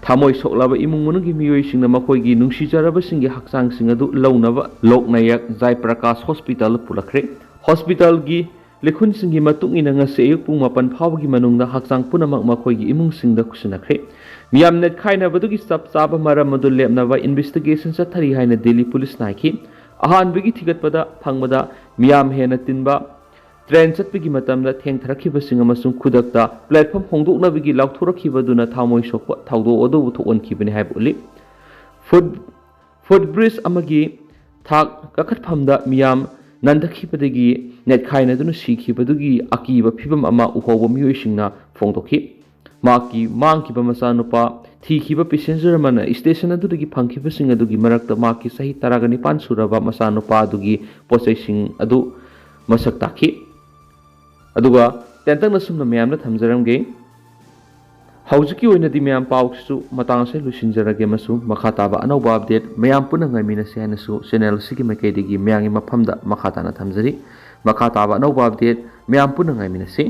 ꯊꯃꯣꯏ ꯁꯣꯛꯂꯕ ꯏꯃꯨꯡ ꯃꯅꯨꯡꯒꯤ ꯃꯤꯑꯣꯏꯁꯤꯡꯅ ꯃꯈꯣꯏꯒꯤ ꯅꯨꯡꯁꯤꯖꯔꯕꯁꯤꯡꯒꯤ ꯍꯛꯆꯥꯡꯁꯤꯡ ꯑꯗꯨ ꯂꯧꯅꯕ ꯂꯣꯛ ꯅꯥꯌꯛ ꯖꯥꯏ ꯄ꯭ꯔꯀꯥꯁ ꯍꯣꯁꯄꯤꯇꯥꯜꯗ ꯄꯨꯔꯛꯈ꯭ꯔꯦ꯫ ꯍꯣꯁꯄꯤꯇꯥꯜꯒꯤ ꯂꯤꯈꯨꯟꯁꯤꯡꯒꯤ ꯃꯇꯨꯡ ꯏꯟꯅ ꯉꯁꯤ ꯑꯌꯨꯛ ꯄꯨꯡ ꯃꯥꯄꯟ ꯐꯥꯎꯕꯒꯤ ꯃꯅꯨꯡꯗ ꯍꯛꯆꯥꯡ ꯄꯨꯝꯅꯃꯛ ꯃꯈꯣꯏꯒꯤ ꯏꯃꯨꯡꯁꯤꯡꯗ ꯈꯨꯠꯁꯤꯟꯅꯈ꯭ꯔꯦ꯫ ꯃꯤꯌꯥꯝ ꯅꯦꯠꯈꯥꯏꯅꯕꯗꯨꯒꯤ ꯆꯞ ꯆꯥꯕ ꯃꯔꯝ ꯑꯗꯨ ꯂꯦꯞꯅꯕ investigation ꯆꯠꯊꯔꯤ ꯍꯥꯏꯅ ꯗꯤꯜꯂꯤ ꯄꯨꯂꯤꯁꯅ ꯍꯥꯏꯈꯤ꯫ ꯑꯍꯥꯟꯕꯒꯤ ꯊꯤꯒꯠꯄꯗ ꯐꯪꯕꯗ ꯃꯤꯌꯥꯝ ꯍꯦꯟꯅ ꯇꯤꯟꯕ ꯇ꯭ꯔꯦꯟ ꯆꯠꯄꯒꯤ ꯃꯇꯝꯗ ꯊꯦꯡꯊꯔꯛꯈꯤꯕꯁꯤꯡ ꯑꯃꯁꯨꯡ ꯈꯨꯗꯛꯇ platform ꯍꯣꯡꯗꯣꯛꯅꯕꯒꯤ ꯂꯥꯎꯊꯣꯔꯛꯈꯤꯕꯗꯨꯅ ꯊꯥꯃꯣꯏ ꯁꯣꯛꯄ ꯊꯧꯗꯣꯛ ꯑꯗꯨꯕꯨ ꯊꯣꯛꯍꯟꯈꯤꯕꯅꯤ ꯍꯥꯏꯕ ꯎꯠꯂꯤ꯫ ꯐꯨꯠ ꯐꯨꯠ ꯕ꯭ꯔꯤꯖ ꯑꯃꯒꯤ ꯊꯥꯛ ꯀꯥꯈꯠꯐꯝꯗ ꯃꯤꯌꯥꯝ ꯅꯟꯊꯈꯤꯕꯗꯒꯤ ꯅꯦꯠꯈꯥꯏꯅꯗꯨꯅ ꯁꯤꯈꯤꯕꯗꯨꯒꯤ ꯑꯀꯤꯕ ꯐꯤꯚꯝ ꯑꯃ ꯎꯍꯧꯕ ꯃꯤꯑꯣꯏꯁꯤꯡꯅ ꯐꯣꯡꯗꯣꯛꯈꯤ꯫ ꯃꯍꯥꯛꯀꯤ ꯃꯥꯡꯈꯤꯕ ꯃꯆꯥꯅꯨꯄꯥ ꯊꯤꯈꯤꯕ passenger ꯑꯃꯅ station ꯑꯗꯨꯗꯒꯤ ꯐꯪꯈꯤꯕꯁꯤꯡ ꯑꯗꯨꯒꯤ ꯃꯔꯛꯇ ꯃꯍꯥꯛꯀꯤ ꯆꯍꯤ ꯇꯔꯥꯒ ꯅꯤꯄꯥꯟ ꯁꯨꯔꯕ ꯃꯆꯥꯅꯨꯄꯥ ꯑꯗꯨꯒꯤ ꯄꯣꯠꯆꯩꯁꯤꯡ ꯑꯗꯨ ꯃꯁꯛ ꯇꯥꯛꯈꯤ꯫ ꯑꯗꯨꯒ ꯇꯦꯟꯇꯛꯅ ꯁꯨꯝꯅ ꯃꯌꯥꯝꯗ ꯊꯝꯖꯔꯝꯒꯦ꯫ ꯍꯧꯖꯤꯛꯀꯤ ꯑꯣꯏꯅꯗꯤ ꯃꯌꯥꯝ ꯄꯥꯎꯁꯤꯁꯨ ꯃꯇꯥꯡ ꯑꯁꯤꯗ ꯂꯣꯏꯁꯤꯟꯖꯔꯒꯦ ꯑꯃꯁꯨꯡ ꯃꯈꯥ ꯇꯥꯕ ꯑꯅꯧꯕ update ꯃꯌꯥꯝ ꯄꯨꯟꯅ ꯉꯥꯏꯃꯤꯟꯅꯁꯤ ꯍꯥꯏꯅꯁꯨ channel ꯑꯁꯤꯒꯤ ꯃꯥꯏꯀꯩꯗꯒꯤ ꯃꯌꯥꯝꯒꯤ ꯃꯐꯝꯗ ꯃꯈꯥ ꯇꯥꯅ ꯊꯝꯖꯔꯤ꯫ ꯃꯈꯥ ꯇꯥꯕ ꯑꯅꯧꯕ update ꯃꯌꯥꯝ ꯄꯨꯟꯅ ꯉꯥꯏꯃꯤꯟꯅꯁꯤ꯫